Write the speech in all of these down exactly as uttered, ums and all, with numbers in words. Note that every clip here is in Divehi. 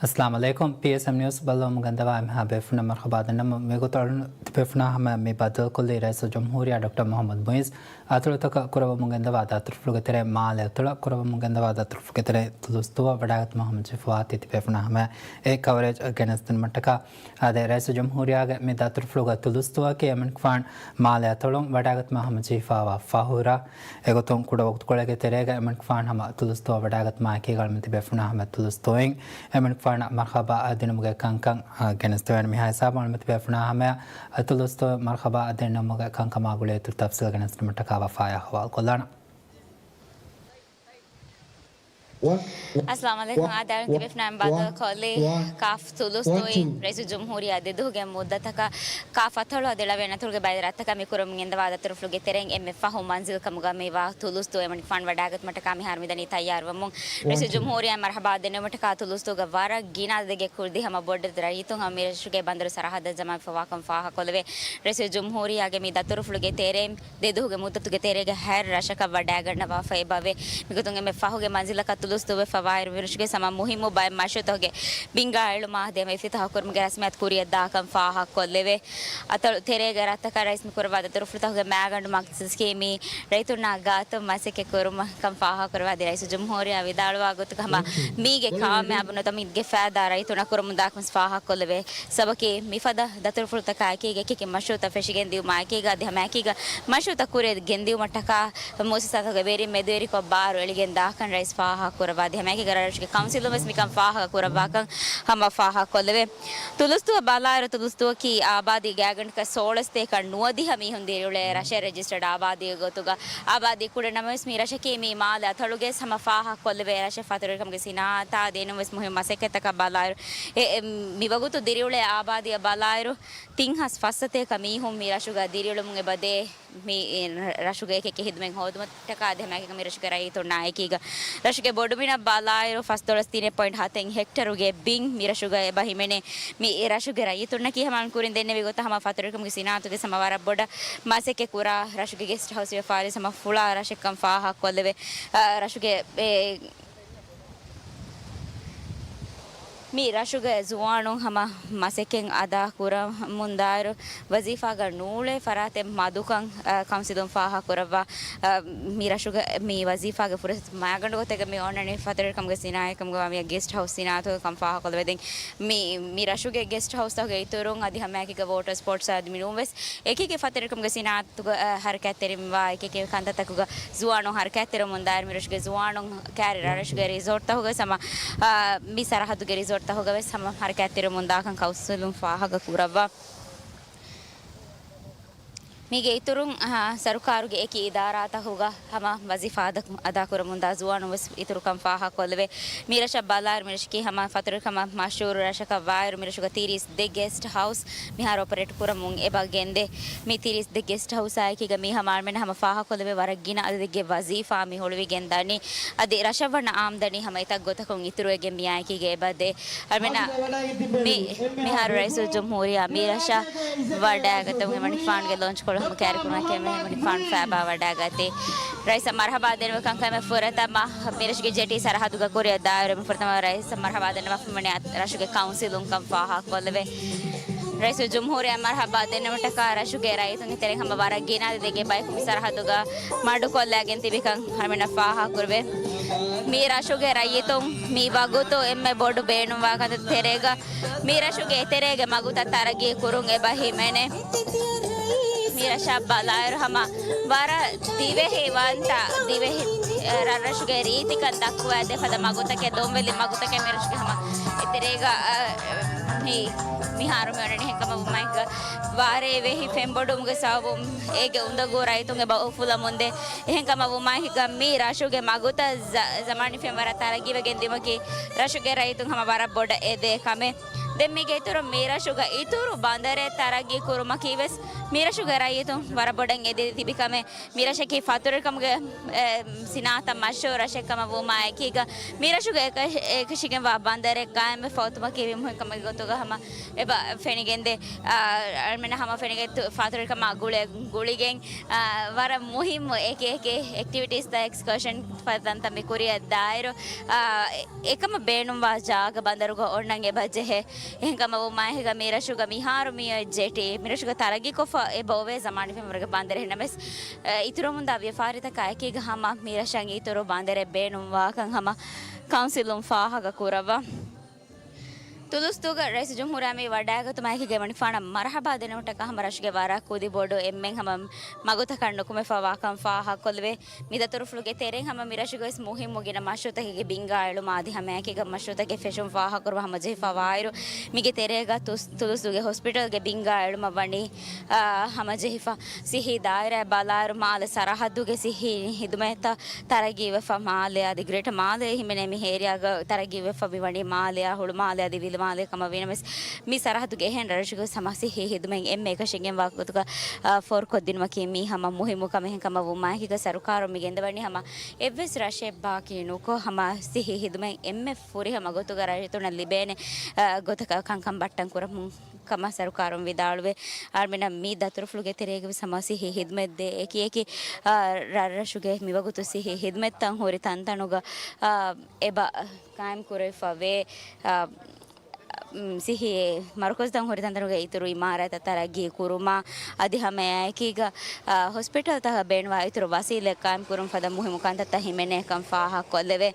އައްސަލާމު ޢަލައިކުމް. ޕީއެސްއެމް ނިއުސް ބައްލަވަމުން ގެންދަވާ އެންމެހާ ބޭފުޅުންނަށް މަރުޙަބާ ދަންނަމުން. މިގޮތަށް އަޅުގަނޑު ތިބޭފުޅުންނާ ހަމަ މި ބައްދަލުކޮށްލީ ރައީސުލްޖުމްހޫރިއްޔާ ޑޮކްޓަރ މުޙައްމަދު މުޢިއްޒު އަތޮޅުތަކަށް ކުރައްވަމުން ގެންދަވާ ދަތުރުފުޅުގެ ތެރެއިން، މާލެ އަތޮޅަށް ކުރައްވަމުން ގެންދަވާ ދަތުރުފުޅުގެ ތެރެއިން ތުލުސްދުވަހަށް ވަޑާގަތުމަށް ހަމަޖެހިފަވާތީ ތިބޭފުޅުންނާ ހަމަ އެ ކަވަރޭޖް ގެނެސްދިނުމަށްޓަކާ. އާދެ، ރައީސުލްޖުމްހޫރިއްޔާގެ މި ދަތުރުފުޅުގަ ތުލުސްދުވަހަކީ އެމަނިކުފާނު މާލެ އަތޮޅުން ވަޑާގަތުމަށް ހަމަޖެހިފަވާ ފަހުރަށް. އެގޮތުން ކުޑަ ވަގުތުކޮޅެއްގެ ތެރޭގަ އެމަނިކުފާނު ހަމަ ތުލުސްދުވަހަށް ވަޑާގަތުމާއެކީގަ އަޅުގަނޑު ތިބޭފުޅުންނާ ހަމަ ތުލުސްދުވައިން އެމަނިކުފާނަށް މަރުޙަބާ ދިނުމުގެ ކަންކަން، އާ، ގެނެސްދެވޭނެ. މިހާ ހިސާބުން އަޅުގަނޑު ތިބޭފުޅުންނާ ހަމަޔަށް ތުލުސްދުވައިން މަރުޙަބާ ދެންނެވުމުގެ ކަންކަމާ ގުޅޭ އިތުރު ތަފްސީލް ގެނެސްދިނުމަށްޓަކާ ވަފާޔާ ހަވާލުކޮށްލާނަން. އައްސަލާމު ޢަލައިކުމް. އާދެ، އަޅުގަނޑު ތިބޭފުޅުންނާ ބައްދަލުކޮށްލީ ކާފް ތުލުސްދުވައިން ރައީސުލްޖުމްހޫރިއްޔާ ދެދުވަހުގެ މުއްދަތަކަށް ކާފް އަތޮޅު އަދި ޅަވައިން އަތޮޅުގެ ބައެއް ރަށްތަކަށް މި ކުރަމުން ގެންދަވާ ދަތުރުފުޅުގެ ތެރެއިން އެންމެ ފަހު މަންޒިލް ކަމުގަ މިވާ ތުލުސްދުވައި އެމަނިކުފާނު ވަޑާގަތުމަށްޓަކާ މިހާރު މިދަނީ ތައްޔާރުވަމުން. ރައީސުލްޖުމްހޫރިއްޔާ މަރުޙަބާ ދެންނެވުމަށްޓަކާ ތުލުސްދުވަހުގަ ވަރަށް ގިނަ އަދަދެއްގެ ކުރިން ހަމަ ބޮޑެތި ރައްޔިތުން ހަމަ މި ރަށުގެ ބަނދަރު ސަރަހައްދަށް ޖަމާވެފަ ވާކަން ފާހަގަކޮށްލެވޭ. ރައީސުލްޖުމްހޫރިއްޔާގެ މި ދަތުރުފުޅުގެ ތެރެއިން ދެދުވަހުގެ މުއްދަތުގެ ތެރޭގަ ހަތް ރަށަކަށް ވަޑައިގަންނަވާފައި އެބަވޭ. މިގޮތުން އެންމެ ފަހުގެ މަންޒިލަކަށް ތުލުސްދުވައި ވެފަވާއިރު، މިރަށުގެ ހަމަ މުހިއްމު ބައެއް މަޝްރޫއުތަކުގެ ބިންގާ އެޅުމާ ހަދޭ ހަމަ އިފްތިތާހު ކުރުމުގެ ރަސްމިއްޔާތު ކުރިއަށް ދާކަން ފާހަގަކޮށްލެވޭ. އަތޮޅު ތެރޭގެ ރަށްތަކަށް ރައީސް މި ކުރައްވާ ދަތުރުފުޅުތަކުގެ މައިގަނޑު މަގްސަދަކީ މި ރައްޔިތުންނާ ގާތުން މަސައްކަތް ކުރުމަށް ކަން ފާހަގަކުރައްވާ ދިޔަ ރައީސުލްޖުމްހޫރިއްޔާ ވިދާޅުވާ ގޮތުގަ ހަމަ މީގެ ކާމިޔާބު ނުވަތަ މީގެ ފައިދާ ރައްޔިތުންނަށް ކުރަމުން ދާކަން ފާހަގަކޮށްލެވޭ. ސަބަބަކީ މިފަދަ ދަތުރުފުޅުތަކާ އެކީގަ އެކި އެކި މަޝްރޫއުތައް ފެށިގެން ދިއުމާ އެކީގަ އަދި ހަމަ އެކީގަ މަޝްރޫއުތައް ކުރިއަށް ގެންދިއުމަށްޓަކާ މުއައްސަސާތަކުގެ ވެރިން މެދުވެރިކޮށް ބާރު އެޅިގެން ދާކަން ރައީސް ފާހަގަކުރައްވާ ދިޔަ ހަމަ އެކީގަ ރަށުގެ ކައުންސިލުން ވެސް މިކަން ފާހަގަކުރައްވާކަން ހަމަ ފާހަގަކޮށްލެވޭ. ތުލުސްދުވަ ބަލާއިރު ތުލުސްދުވަކީ އާބާދީ ގާތްގަނޑަކަ ސޯޅަސް ތޭކަ ނުވަދިހަ މީހުން ދިރިއުޅޭ ރަށެއް ރެޖިސްޓަރޑް އާބާދީގެ ގޮތުގަ އާބާދީ ކުޑަ ނަމަވެސް މި ރަށަކީ މި މާލެ އަތޮޅުގެ ހަމަ ފާހަގަކޮށްލެވޭ ރަށެއް. ފަތުރުވެރިކަމުގެ ސިނާއަތާ އަދި އެނޫންވެސް މުހިންމު މަސައްކަތްތަކަށް ބަލާއިރު، އެ، އެ، މިވަގުތު ދިރިއުޅޭ އާބާދީއަށް ބަލާއިރު، ތިން ހާސް ފަސް ސަތޭކަ މީހުން މި ރަށުގަ ދިރިއުޅެމުން އެބަދޭ. މި ރަށުގެ އެކި އެކި ހިދުމަތް ހޯދުމަށްޓަކާ އަދި ހަމައެކަނި މި ރަށުގެ ރައްޔިތުންނާ އެކީގަ ރަށުގެ ބޮޑުމިނަށް ބަލާއިރު، ފަސްދޮޅަސް ތިނެއް ޕޮއިންޓް ހަތެއް ހެކްޓަރުގެ ބިން މި ރަށުގަ އެބަ ހިމެނޭ. މި ރަށުގެ ރައްޔިތުންނަކީ ހަމަ ކުރިން ދެންނެވި ގޮތަށް ހަމަ ފަތުރުވެރިކަމުގެ ސިނާއަތުގެ ހަމަ ވަރަށް ބޮޑަށް މަސައްކަތް ކުރާ ރަށުގެ ގެސްޓް ހައުސް ވިޔަފާރި ހަމަ ފުޅާ ރަށެއްކަން ފާހަގަކޮށްލެވޭ. އަ، ރަށުގެ އެ، މި ރަށުގެ ޒުވާނުން ހަމަ މަސައްކަތް އަދާ ކުރަމުންދާއިރު، ވަޒީފާގަ ނޫޅޭ ފަރާތެއް މަދުކަން، އަ، ކައުންސިލުން ފާހަގަކުރައްވާ. އަ، މި ރަށުގެ މި ވަޒީފާގެ ފުރަސަތު މައިގަނޑު ގޮތެއްގަ މި އޮންނަނީ ފަތުރުވެރިކަމުގެ ސިނާއަތް ކަމުގަ ވާ މި ގެސްޓް ހައުސް ސިނާއަތުގެ ކަން ފާހަގަކޮށްލެވޭ. ދެން މި، މި ރަށުގެ ގެސްޓް ހައުސްތަކުގެ އިތުރުން އަދި ހަމައެކީގަ ވޯޓަރ ސްޕޯޓްސް އަދި މި ނޫންވެސް އެކި އެކި ފަތުރުވެރިކަމުގެ ސިނާއަތުގަ، އަ، ހަރަކާތްތެރިވާ އެކި އެކި ކަންތައްތަކުގަ ޒުވާނުން ހަރަކާތްތެރިވަމުންދާއިރު މި ރަށުގެ ޒުވާނުން ކައިރި ރަށުގެ ރިސޯޓްތަކުގަ ހަމަ، އާ، މި ސަރަހައްދުގެ ރިސޯޓްތަކުގަ ވެސް ހަމަ ހަރަކާތްތެރިވަމުންދާކަން ކައުންސިލުން ފާހަގަކުރައްވާ. މީގެ އިތުރުން، އާ، ސަރުކާރުގެ އެކި އިދާރާތަކުގަ ހަމަ ވަޒީފާ އަދާ، އަދާކުރަމުންދާ ޒުވާނުން ވެސް އިތުރުކަން ފާހަގަކޮށްލެވޭ. މި ރަށަށް ބަލާއިރު މި ރަށަކީ ހަމަ ފަތުރުވެރިކަމަށް މަޝްހޫރު ރަށަކަށް ވާއިރު މި ރަށުގަ ތިރީސް ދެ ގެސްޓް ހައުސް މިހާރު އޮޕަރޭޓް ކުރަމުން އެބަ ގެންދޭ. މި ތިރީސް ދެ ގެސްޓް ހައުސާއެކީގަ މީ ހަމަ އަޅުމެން ހަމަ ފާހަގަކޮށްލެވޭ ވަރަށް ގިނަ އަދަދެއްގެ ވަޒީފާ މި ހުޅުވިގެން ދަނީ. އަދި ރަށަށް ވަންނަ އާމްދަނީ ހަމަ އެތައް ގޮތަކުން އިތުރުވެގެން މިއާއެކީގަ އެބަދޭ. އަޅުމެންނަށް މި، މިހާރު ރައީސުލްޖުމްހޫރިއްޔާ މި ރަށަށް ވަޑައިގަތުމުގެ އެމަނިކުފާނުގެ ލޯންޗްކޮޅު ހަމަ ކައިރިކުރުމަކީ އެމަނިކުފާނު ފައިބާ ވަޑައިގަތީ. ރައީސަށް މަރުޙަބާ ދެންނެވި ކަންކަމެއް ފުރަތަމަ މި ރަށުގެ ޖެޓީ ސަރަހައްދުގަ ކުރިއަށް ދާއިރު އެންމެ ފުރަތަމަ ރައީސަށް މަރުޙަބާ ދެންނެވި މަނި ރަށުގެ ކައުންސިލުން ކަން ފާހަގަކޮށްލެވޭ. ރައީސުލްޖުމްހޫރިއްޔާ މަރުޙަބާ ދެންނެވުމަށްޓަކާ ރަށުގެ ރައްޔިތުންގެ ތެރެއިން ހަމަ ވަރަށް ގިނަ އަދަދެއްގެ ބަޔަކު މި ސަރަހައްދުގަ މަޑުކޮށްލައިގެން ތިބިކަން އަޅުމެންނަށް ފާހަގަކުރެވޭ. މި ރަށުގެ ރައްޔިތުން މި ވަގުތު އެންމެ ބޮޑު ބޭނުންވާ ކަންތައް ތެރޭގަ މި ރަށުގެ އެތެރޭގެ މަގުތައް ތަރައްގީ ކުރުން އެބަ ހިމެނޭ. މި ރަށަށް ބަލާއިރު ހަމަ ވަރަށް ދިވެހިވަންތަ، ދިވެހި، އެ، ރަށްރަށުގެ ރީތިކަން ދައްކުވާދޭ ފަދަ މަގުތަކެއް، ދޮންވެލި މަގުތަކެއް މި ރަށުގެ ހަމަ އެތެރޭގަ، އަ، މި، މިހާރު މި އޮންނަނީ. އެހެންކަމަށް ވުމާއެކީގަ ވާރޭ ވެހި ފެންބޮޑުވުމުގެ ސަބަބުން އޭގެ އުނދަގޫ ރައްޔިތުން އެބަ އުފުލަމުންދޭ. އެހެންކަމަށް ވުމާއެކީގަ މި ރަށުގެ މަގުތައް ޒަ-، ޒަމާނީ ފެންވަރަށް ތަރައްގީވެގެން ދިއުމަކީ ރަށުގެ ރައްޔިތުން ހަމަ ވަރަށް ބޮޑަށް އެދޭ ކަމެއް. ދެން މީގެ އިތުރުން މިރަށުގަ އިތުރު ބަނދަރެއް ތަރައްގީ ކުރުމަކީ ވެސް މިރަށުގެ ރައްޔިތުން ވަރަށް ބޮޑަށް އެދި ތިބި ކަމެއް. މިރަށަކީ ފަތުރުވެރިކަމުގެ، އެ، ސިނާއަތަށް މަޝްހޫރު ރަށެއް ކަމަށް ވުމާ އެކީގަ، މިރަށުގެ އެކަށި-، އެކަށީގެންވާ ބަނދަރެއް ގާއިމްވެފަ އޮތުމަކީ މި މުހިން ކަމެއް ގޮތުގަ ހަމަ އެބަ ފެނިގެންދޭ. އާ، އަޅުމެންނަށް ހަމަ ފެނިގެން ތު-، ފަތުރުވެރިކަމާ ގުޅެ-، ގުޅިގެން، އާ، ވަރަށް މުހިއްމު އެކި އެކި އެކްޓިވިޓީސްތައް، އެކްސްކަރޝަން ފަދަ ތަންތަން މި ކުރިއަށް ދާއިރު، އާ، އެ-، އެކަމަށް ބޭނުންވާ ޖާގަ ބަނދަރުގަ އޮންނަން އެބަ ޖެހޭ. އެހެންކަމަށް ވުމާއެކީގަ މިރަށުގަ މިހާރު މިއޮތް ޖެޓީ މިރަށުގަ ތަރައްގީކޮށްފަ އެބަ އޮވޭ ޒަމާން ފެންވަރުގެ ބަނދަރެއް. ނަމަވެސް، އަ، އިތުރަމުންދާ ވިޔަފާރިތަކާ އެކީގަ ހަމަ މިރަށަށް އިތުރު ބަނދަރެއް ބޭނުންވާކަން ހަމަ ކައުންސިލުން ފާހަގަ ކުރައްވާ. ތުލުސްދޫގަ ރައީސުލްޖުމްހޫރިއްޔާ މި ވަޑައިގަތުމާއެކީގަ އެމަނިކުފާނަށް މަރުޙަބާ ދެނެވުމަށްޓަކާ ހަމަ ރަށުގެ ވަރަށް ކުދި ބޮޑު އެންމެން ހަމަ މަގުތަކަށް ނުކުމެފަވާކަން ފާހަގަކޮށްލެވޭ. މި ދަތުރުފުޅުގެ ތެރެއިން ހަމަ މި ރަށުގަވެސް މުހިއްމު ގިނަ މަޝްރޫޢުތަކެއްގެ ބިންގާ އެޅުމާ އަދި ހަމައެކީގަ މަޝްރޫޢުތަކެއް ފެށުން ފާހަގަކުރުމަށް ހަމަޖެހިފަވާއިރު، މީގެ ތެރޭގަ ތުސް-، ތުލުސްދޫގެ ހޮސްޕިޓަލްގެ ބިންގާ އެޅުމަށް ވަނީ، އާ، ހަމަޖެހިފަ. ސިއްހީ ދާއިރާއަށް ބަލާއިރު މާލެ ސަރަހައްދުގެ ސިއްހީ ހިދުމަތްތައް ތަރައްގީވެފަ، މާލެ އަދި ގްރޭޓަ މާލެ ހިމެނޭ މި އޭރިއާގަ ތަރައްގީވެފަ މި ވަނީ މާލެއާ ހުޅުމާލެ އަދި ވިލުމާލެ ކަމަށް ވީނަމަވެސް، މި ސަރަހައްދުގެ އެހެން ރަށުގެ ހަމަ ސިއްހީ ހިދުމަތް އެންމެ އެކަށީގެންވާ ގޮތުގަ، އާ، ފޯރުކޮށްދިނުމަކީ މީ ހަމަ މުހިއްމު ކަމެއް. ކަމަށް ވުމާއެކީގަ ސަރުކާރުން މި ގެންދަވަނީ ހަމަ އެއްވެސް ރަށެއް ބާކީ ނުކޮށް، ހަމަ ސިއްހީ ހިދުމަތް އެންމެ ފުރިހަމަ ގޮތުގަ ރައްޔިތުންނަށް ލިބޭނެ، އާ، ގޮތަކަށް ކަންކަން ބައްޓަން ކުރަމުން ކަމަށް ސަރުކާރުން ވިދާޅުވޭ. އަޅުމެންނަށް މި ދަތުރުފުޅުގެ ތެރޭގަވެސް ހަމަ ސިއްހީ ހިދުމަތް ދޭ އެކި އެކި، އާ، ރަށްރަށުގެ މިވަގުތު ސިއްހީ ހިދުމަތްތައް ހުރި ތަންތަނުގަ، އާ، އެބަ ޤާއިމް ކުރެވިފަ ވޭ. އާ، ސިއްހީ މަރުކަޒުތައް ހުރި ތަންތަނުގެ އިތުރު އިމާރާތްތައް ތަރައްގީ ކުރުމާ އަދި ހަމައެއާއެކީގަ، އާ، ހޮސްޕިޓަލްތަކަށް ބޭނުންވާ އިތުރު ވަސީލަތް ޤާއިމް ކުރުން ފަދަ މުހިއްމު ކަންތައްތައް ހިމެނޭކަން ފާހަގަކޮށްލެވޭ.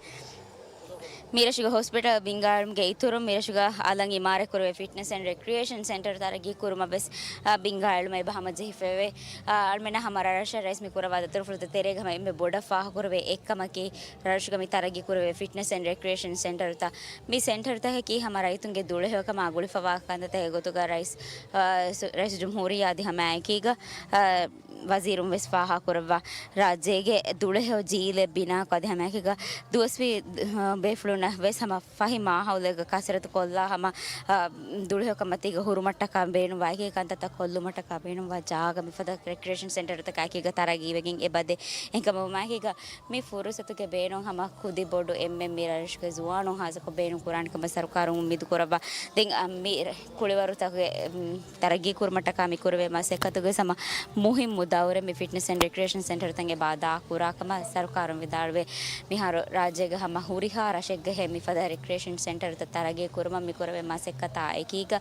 މިރަށުގެ ހޮސްޕިޓަލް ބިންގާއެޅުމުގެ އިތުރުން މިރަށުގަ އަލަށް އިމާރާތްކުރެވޭ ފިޓްނަސް އެންޑް ރެކްރިއޭޝަން ސެންޓަރު ތަރައްގީ ކުރުމަށް ވެސް، އާ، ބިންގާ އެޅުމަށް އެބަ ހަމަޖެހިފައެވެ. އާ، އަޅުމެންނަށް ހަމަ ރަށްރަށަށް ރައީސް މި ކުރައްވާ ދަތުރުފުޅުތައް ތެރޭގަ ހަމަ އެންމެ ބޮޑަށް ފާހަގަކުރެވޭ އެއްކަމަކީ، ރަށުގަ މި ތަރައްގީ ކުރެވޭ ފިޓްނަސް އެންޑް ރެކްރިއޭޝަން ސެންޓަރުތައް. މި ސެންޓަރުތަކަކީ ހަމަ ރައްޔިތުންގެ ދުޅަހެޔޮކަމާ ގުޅިފަވާ ކަންތައްތަކެއް ގޮތުގަ ރައީސް، އާ، ސު-، ރައީސުލްޖުމްހޫރިއްޔާ އަދި ހަމައެކީގަ، އާ، ވަޒީރުން ވެސް ފާހަގަކުރައްވާ، ރާއްޖޭގެ ދުޅަހެޔޮ ޖީލެއް ބިނާކޮށް އަދި ހަމައެކީގަ ދުވަސްވީ، އާ، ބޭފުޅުންނަށް ވެސް ހަމަ ފަހި މާހައުލެއްގަ ކަސްރަތު ކޮށްލާ ހަމަ، އާ، ދުޅަހެޔޮކަމަތީގަ ހުރުމަށްޓަކާ ބޭނުންވާ އެކި ކަންތައްތައް ކޮށްލުމަށްޓަކާ ބޭނުންވާ ޖާގަ މިފަދަ ރެކްރިއޭޝަން ސެންޓަރުތަކާއެކީގަ ތަރައްގީވެގެން އެބަދޭ. އެހެންކަމަށް ވުމާއެކީގަ މި ފުރުސަތުގެ ބޭނުން ހަމަ ކުދި ބޮޑު އެންމެން މި ރަށުގެ ޒުވާނުން ހާއްސަކޮށް ބޭނުން ކުރާނެ ކަމަށް ސަރުކާރުން އުއްމީދު ކުރައްވާ. ދެން، އަ، މި ރަ-، ކުޅިވަރުތަކުގެ، އުން، ތަރައްގީ ކުރުމަށްޓަކާ މި ކުރެވޭ މަސައްކަތުގެ ހަމަ މުހިއްމު ދައުރެއް މި ފިޓްނަސް އެންޑް ރެކްރިއޭޝަން ސެންޓަރުތައް އެބަ އަދާ ކުރާ ކަމަށް ސަރުކާރުން ވިދާޅުވޭ. މިހާރު ރާއްޖޭގެ ހަމަ ހުރިހާ ރަށެއްގަހޭ މިފަދަ ރެކްރިއޭޝަން ސެންޓަރުތައް ތަރައްގީ ކުރުމަށް މި ކުރެވޭ މަސައްކަތާ އެކީގަ،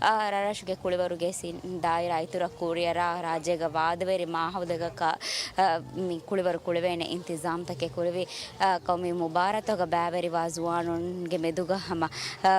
އާ، ރަށްރަށުގެ ކުޅިވަރުގެ ސިން-، ދާއިރާ އިތުރަށް ކުރިއަރާ ރާއްޖޭގަ ވާދަވެރި މާހައުލެއްގަ ކަ-، އާ، މި ކުޅިވަރު ކުޅެވޭނެ އިންތިޒާމްތަކެއް ކުރެވި، އާ، ޤައުމީ މުބާރާތުގަ ބައިވެރިވާ ޒުވާނުންގެ މެދުގަ ހަމަ، އާ،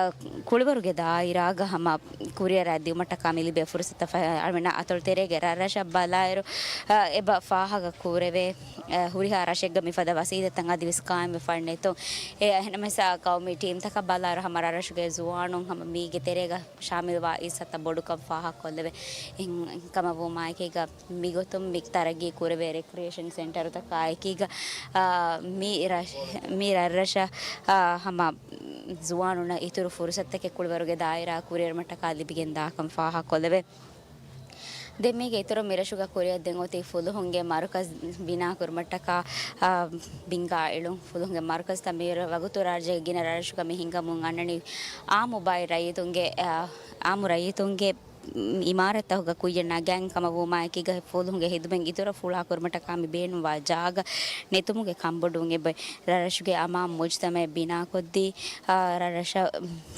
ކުޅިވަރުގެ ދާއިރާގަ ހަމަ ކުރިއަރާ ދިއުމަށްޓަކާ މި ލިބޭ ފުރުސަތަށް ފަހަ-، އަޅުމެންނަށް އަތޮޅު ތެރޭގެ ރަށްރަށަށް ބަލާއިރު، އާ، އެބަ ފާހަގަ ކުރެވޭ، އާ، ހުރިހާ ރަށެއްގަ މިފަދަ ވަސީލަތްތައް އަދިވެސް ޤާއިމްވެފަ ނެތުން. އެ އެހެންނަމަވެސް، އާ، ޤައުމީ ޓީމްތަކަށް ބަލާއިރު ހަމަ ރަށްރަށުގެ ޒުވާނުން ހަމަ މީގެ ތެރޭގަ ޝާމިލްވާ އިސް ހަތަ ބޮޑުކަން ފާހަގަކޮށްލެވޭ. އެހެން ކަމަށް ވުމާއެކީގަ މިގޮތުން މި ތަރައްގީ ކުރެވޭ ރެކްރިއޭޝަން ސެންޓަރުތަކާ އެކީގަ، އާ، މި ރަށް-، މި ރަށްރަށަށް، އާ، ހަމަ ޒުވާނުންނަށް އިތުރު ފުރުސަތުތަކެއް ކުޅިވަރުގެ ދާއިރާ ކުރިއެރުމަށްޓަކާ ލިބިގެން ދާކަން ފާހަގަކޮށްލެވޭ. ދެން މީގެ އިތުރުން މިރަށުގަ ކުރިއަށް ދެން އޮތީ ފުލުހުންގެ މަރުކަޒް ބިނާކުރުމަށްޓަކާ، އާ، ބިންގާ އެޅުން. ފުލުހުންގެ މަރުކަޒްތައް މި ވަގުތު ރާއްޖޭގެ ގިނަ ރަށްރަށުގަ މި ހިނގަމުން އަންނަނީ އާއްމު ބައެއް ރައްޔިތުންގެ، އާ، އާއްމު ރައްޔިތުންގެ އިމާރާތްތަކުގަ ކުއްޔަށް ނަގާގެން ކަމަށް ވުމާއެކީގަ ފުލުހުންގެ ހިދުމަތް އިތުރަށް ފުޅާކުރުމަށްޓަކާ މި ބޭނުންވާ ޖާގަ ނެތުމުގެ ކަންބޮޑުވުން އެބަ ރަށްރަށުގެ އަމާން މުޖްތަމައެއް ބިނާކޮށްދީ، އާ، ރަށްރަށަށް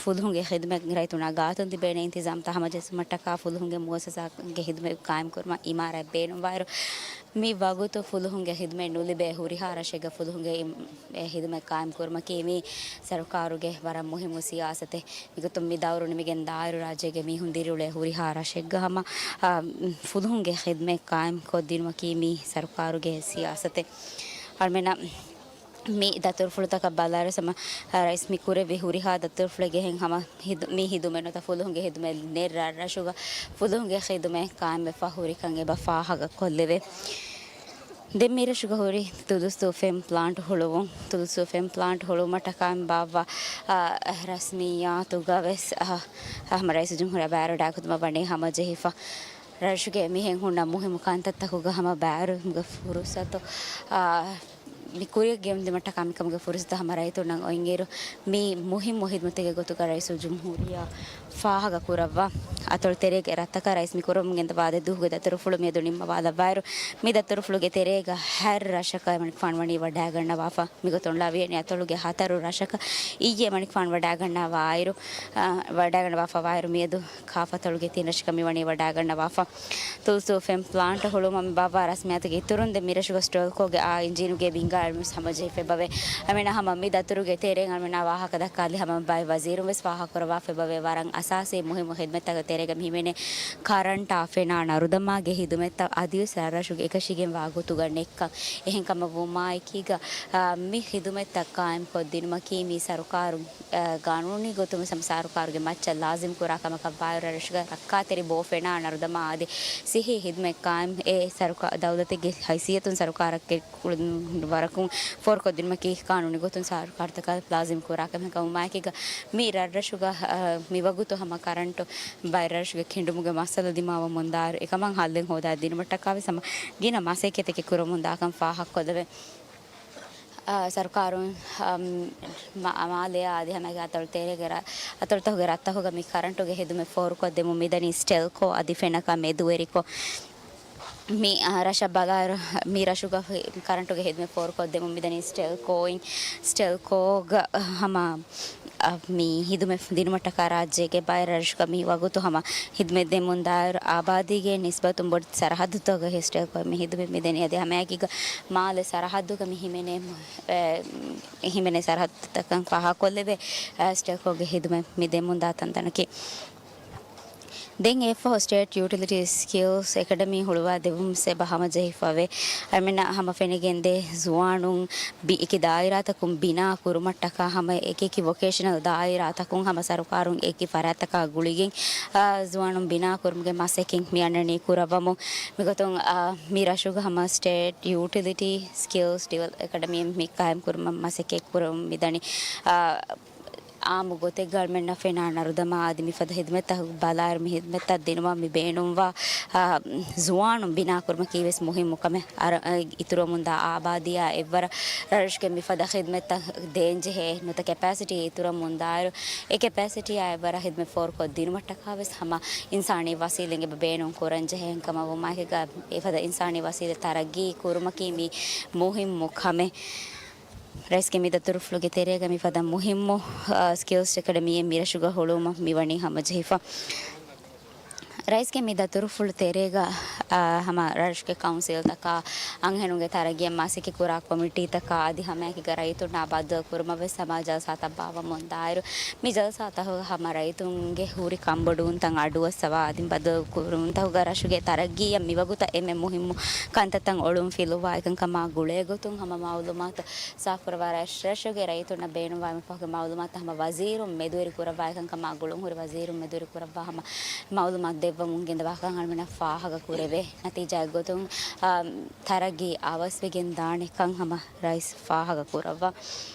ފުލުހުންގެ ޚިދުމަތް ރައްޔިތުންނާ ގާތުން ލިބޭނެ އިންތިޒާމްތައް ހަމަޖެއްސުމަށްޓަކާ ފުލުހުންގެ މުއައްސަސާގެ ޚިދުމަތް ޤާއިމްކުރުމަށް އިމާރާތް ބޭނުންވާއިރު، މި ވަގުތު ފުލުހުންގެ ޚިދުމަތް ނުލިބޭ ހުރިހާ ރަށެއްގަ ފުލުހުންގެ އިމް-، އެ ޚިދުމަތް ޤާއިމްކުރުމަކީ މީ ސަރުކާރުގެ ވަރަށް މުހިއްމު ސިޔާސަތެއް. މިގޮތުން މި ދައުރު ނިމިގެން ދާއިރު ރާއްޖޭގެ މީހުން ދިރިއުޅޭ ހުރިހާ ރަށެއްގަ ހަމަ، އާ، ފުލުހުންގެ ޚިދުމަތް ޤާއިމްކޮށްދިނުމަކީ މީ ސަރުކާރުގެ ސިޔާސަތެއް. އަޅުމެންނަށް މި ދަތުރުފުޅުތަކަށް ބަލާއިރު ހަމަ، އާ، ރައީސް މި ކުރެއްވި ހުރިހާ ދަތުރުފުޅެއްގެ ހެން ހަމަ ހިދު-، މި ހިދުމަތް ނުވަތަ ފުލުހުންގެ ހިދުމަތް ނެތް ރަށްރަށުގަ ފުލުހުންގެ ޚިދުމަތް ޤާއިމްވެފަ ހުރިކަން އެބަ ފާހަގަކޮށްލެވޭ. ދެން މިރަށުގަ ހުރި ތުލުސްތޫފެން ޕްލާންޓް ހުޅުވުން، ތުލުސްތޫފެން ޕްލާންޓް ހުޅުވުމަށްޓަކާ ބާއްވާ، އަ، ރަސްމިއްޔާތުގަ ވެސް، އަ، ހަމަ ރައީސުލްޖުމްހޫރިއްޔާ ބައިވެރިވެ ޑާކުދުމަށް ވަނީ ހަމަޖެހިފަ. ރަށުގެ މިހެން ހުންނަ މުހިއްމު ކަންތައްތަކުގަ ހަމަ ބައިވެރިވުމުގެ ފުރުސަތު، އާ، މި ކުރިއަށް ގެންދިއުމަށްޓަކާ މިކަމުގެ ފުރުސަތު ހަމަ ރައްޔިތުންނަށް އޮތްއިރު، މި މުހިއްމު ހިދުމަތެއްގެ ގޮތުގަ ރައީސުލްޖުމްހޫރިއްޔާ ފާހަގަކުރައްވާ. އަތޮޅު ތެރޭގެ ރަށްތަކަށް ރައީސް މިކުރަމުން ގެންދަވާ ދެ ދުވަހުގެ ދަތުރުފުޅު މިއަދު ނިންމަވާލައްވާއިރު، މި ދަތުރުފުޅުގެ ތެރޭގަ ހަތް ރަށަކަށް އެމަނިކުފާނު ވަނީ ވަޑައިގަންނަވާފަ. މިގޮތުން ޅަވިޔަނި އަތޮޅުގެ ހަތަރު ރަށަކަށް އިއްޔެ އެމަނިކުފާނު ވަޑައިގަންނަވާއިރު، އަ، ވަޑައިގަންނަވާފަވާއިރު މިއަދު ކާފަތޮޅުގެ ތިން ރަށަކަށް މިވަނީ ވަޑައިގަންނަވާފަ. ތުލުސްތޫފެން ޕްލާންޓް ހުޅުވުމަށް މި ބާއްވާ ރަސްމިއްޔާތުގެ އިތުރުން ދެން މިރަށުގަ ސްޓެލްކޯގެ އާ އިންޖީނުގެ ބިންގާ އެޅުމަށް ހަމަޖެހިފައިބަވޭ. އަމިނާ ހަމަ މި ދަތުރުގެ ތެރެއިން އަމިނާ ވާހަކަ ދައްކާލި ހަމަ ބައެއް ވަޒީރުން ވެސް ފާހަގަކުރައްވާފައިބަވޭ. ވަރަށް އަސާސީ މުހިއްމު ހިދުމަތްތަކުގެ ތެރޭގަ މި ހިމެނޭ ކަރަންޓާ ފެނާ ނަރުދަމާގެ ހިދުމަތްތައް އަދިވެސް ރަށްރަށުގެ އެކަށީގެންވާ ގޮތުގަ ނެއްކަން. އެހެންކަމަށް ވުމާއެކީގަ، އާ، މި ހިދުމަތްތައް ޤާއިމްކޮށްދިނުމަކީ މި ސަރުކާރުން އަ، ގާނޫނީ ގޮތުން ވެސް ހަމަ ސަރުކާރުގެ މައްޗަށް ލާޒިމް ކުރާ ކަމަކަށް ވާއިރު، ރަށުގަ ރައްކާތެރި ބޯ ފެނާ ނަރުދަމާ އަދި ސިއްހީ ހިދުމަތް ޤާއިމް އެ ސަރުކާ-، ދައުލަތެއްގެ ހައިސިއްޔަތުން ސަރުކާރަކަށް ވަރަކުން ފޯރުކޮށްދިނުމަކީ ޤާނޫނީ ގޮތުން ސަރުކާރުތަކަށް ލާޒިމް ކުރާ ކަމެއް ކަމުމާއެކީގަ، މި ރަށްރަށުގަ، އަ، މިވަގުތު ހަމަ ކަރަންޓު ބައެއް ރަށުގެ ކެނޑުމުގެ މައްސަލަ ދިމާވަމުންދާއިރު، އެކަމަށް ހައްލެއް ހޯދާ ދިނުމަށްޓަކާ ވެސް ހަމަ ގިނަ މަސައްކަތެއް ކުރަމުންދާކަން ފާހަގަކޮށްލެވޭ. އާ، ސަރުކާރުން، އަމް، މާ-، މާލެއާ އަދި ހަމައެކަނި އަތޮޅު ތެރޭގެ ރަ-، އަތޮޅުތަކުގެ ރަށްތަކުގަ މި ކަރަންޓުގެ ހިދުމަތް ފޯރުކޮށްދެމުން މިދަނީ ސްޓެލްކޯ އަދި ފެނަކާ މެދުވެރިކޮށް. މި، އާ، ރަށަށް ބަލާއިރު، މި ރަށުގަ ހި-، ކަރަންޓުގެ ހިދުމަތް ފޯރުކޮށްދެމުން މިދަނީ ސްޓެލްކޯއިން، ސްޓެލްކޯގަ ހަމަ އަ، މި ހިދުމަތް ދިނުމަށްޓަކާ ރާއްޖޭގެ ބައެއް ރަށްރަށުގަ މި ވަގުތު ހަމަ ހިދުމަތް ދެމުން ދާއިރު އާބާދީގެ ނިސްބަތުން ބޮޑު ސަރަހައްދުތަކުގަ ހިސްޓަކޮށް މި ހިދުމަތް މިދެނީ. އަދި ހަމައެކީގަ މާލެ ސަރަހައްދުގަ މި ހިމެނޭ، އެ، ހިމެނޭ ސަރަހައްދުތަކަށް ފާހަގަކޮށްލެވޭ، އެ، ސްޓެލްކޯގެ ހިދުމަތް މި ދެމުންދާ ތަންތަނަކީ. ދެން އެއަށްފަހު ސްޓޭޓް ޔޫޓިލިޓީ ސްކިލްސް އެކަޑަމީ ހުޅުވާ ދެވުމަށް އެބަ ހަމަޖެހިފަވޭ. އަމިނަ ހަމަ ފެނިގެންދޭ ޒުވާނުން ބި-، އެކި ދާއިރާތަކުން ބިނާ ކުރުމަށްޓަކާ ހަމަ އެކި ވޮކޭޝަނަލް ދާއިރާތަކުން ހަމަ ސަރުކާރުން އެކި ފަރާތްތަކާ ގުޅިގެން، އާ، ޒުވާނުން ބިނާ ކުރުމުގެ މަސައްކަތް މި އަންނަނީ ކުރައްވަމުން. މިގޮތުން، އާ، މި ރަށުގަ ހަމަ ސްޓޭޓް ޔޫޓިލިޓީ ސްކިލްސް ޑިވެލޮޕް އެކަޑަމީ މި ޤާއިމް ކުރުމަށް މަސައްކަތް ކުރަމުން މިދަނީ. އާ، އާއްމު ގޮތެއްގަ އަޅުމެންނަށް ފެނާ ނަރުދަމާ އަދި މިފަދަ ހިދުމަތްތައް ބަލާއިރު، މި ހިދުމަތްތައް ދިނުމަށް މި ބޭނުންވާ، އާ، ޒުވާނުން ބިނާކުރުމަކީ ވެސް މުހިއްމު ކަމެއް. އަރަ-، އަ، އިތުރުވަމުންދާ އާބާދީއާ އެއްވަރަށް ރަށުގެ މިފަދަ ހިދުމަތްތައް ދޭންޖެހޭ ނުވަތަ ކެޕޭސިޓީ އިތުރުވަމުންދާއިރު، އެ ކެޕޭސިޓީއާ އެއްވަރަށް ހިދުމަތް ފޯރުކޮށްދިނުމަށްޓަކާ ވެސް ހަމަ އިންސާނީ ވަސީލަތް އެބަ ބޭނުން ކުރަންޖެހޭ. އެހެންކަމަށް ވުމާއެކީގަ އެފަދަ އިންސާނީ ވަސީލަތް ތަރައްގީ ކުރުމަކީ މި މުހިއްމު ކަމެއް. ރައީސްގެ މި ދަތުރުފުޅުގެ ތެރޭގަ މިފަދަ މުހިއްމު، އާ، ސްކިލްސް އެކަޑަމީއެއް މިރަށުގަ ހުޅުވުމަށް މިވަނީ ހަމަޖެހިފަ. ރައީސްގެ މި ދަތުރުފުޅު ތެރޭގަ، އާ، ހަމަ ރަށުގެ ކައުންސިލްތަކާ، އަންހެނުންގެ ތަރައްގީއަށް މަސައްކަތް ކުރާ ކޮމިޓީތަކާ އަދި ހަމައެކީގަ ރައްޔިތުންނާ ބައްދަލު ކުރުމަށް ވެސް ހަމަ ޖަލްސާތައް ބާއްވަމުން ދާއިރު، މި ޖަލްސާތަކުގަ ހަމަ ރައްޔިތުންގެ ހުރި ކަންބޮޑުވުންތައް އަޑުއައްސަވާ އަދި ބައްދަލު ކުރުންތަކުގަ ރަށުގެ ތަރައްގީއަށް މިވަގުތަށް އެންމެ މުހިއްމު ކަންތައްތައް އޮޅުން ފިލުވާ އެކަންކަމާ ގުޅޭގޮތުން ހަމަ މައުލޫމާތު ސާފުކުރައްވާ ރަށްރަށުގެ ރައްޔިތުންނަށް ބޭނުންވާ މިފަހުގެ މައުލޫމާތު ހަމަ ވަޒީރުން މެދުވެރި ކުރައްވާ އެކަންކަމާ ގުޅުންހުރި ވަޒީރުން މެދުވެރި ކުރައްވާ ހަމަ މައުލޫމާތު ދެއްވަމުން ގެންދަވާކަން އަޅުމެންނަށް ފާހަގަ ކުރެވޭ. ނަތީޖާއެއްގޮތުން، އާ، ތަރައްގީ އަވަސްވެގެން ދާނެކަން ހަމަ ރައީސް ފާހަގަ ކުރައްވާ.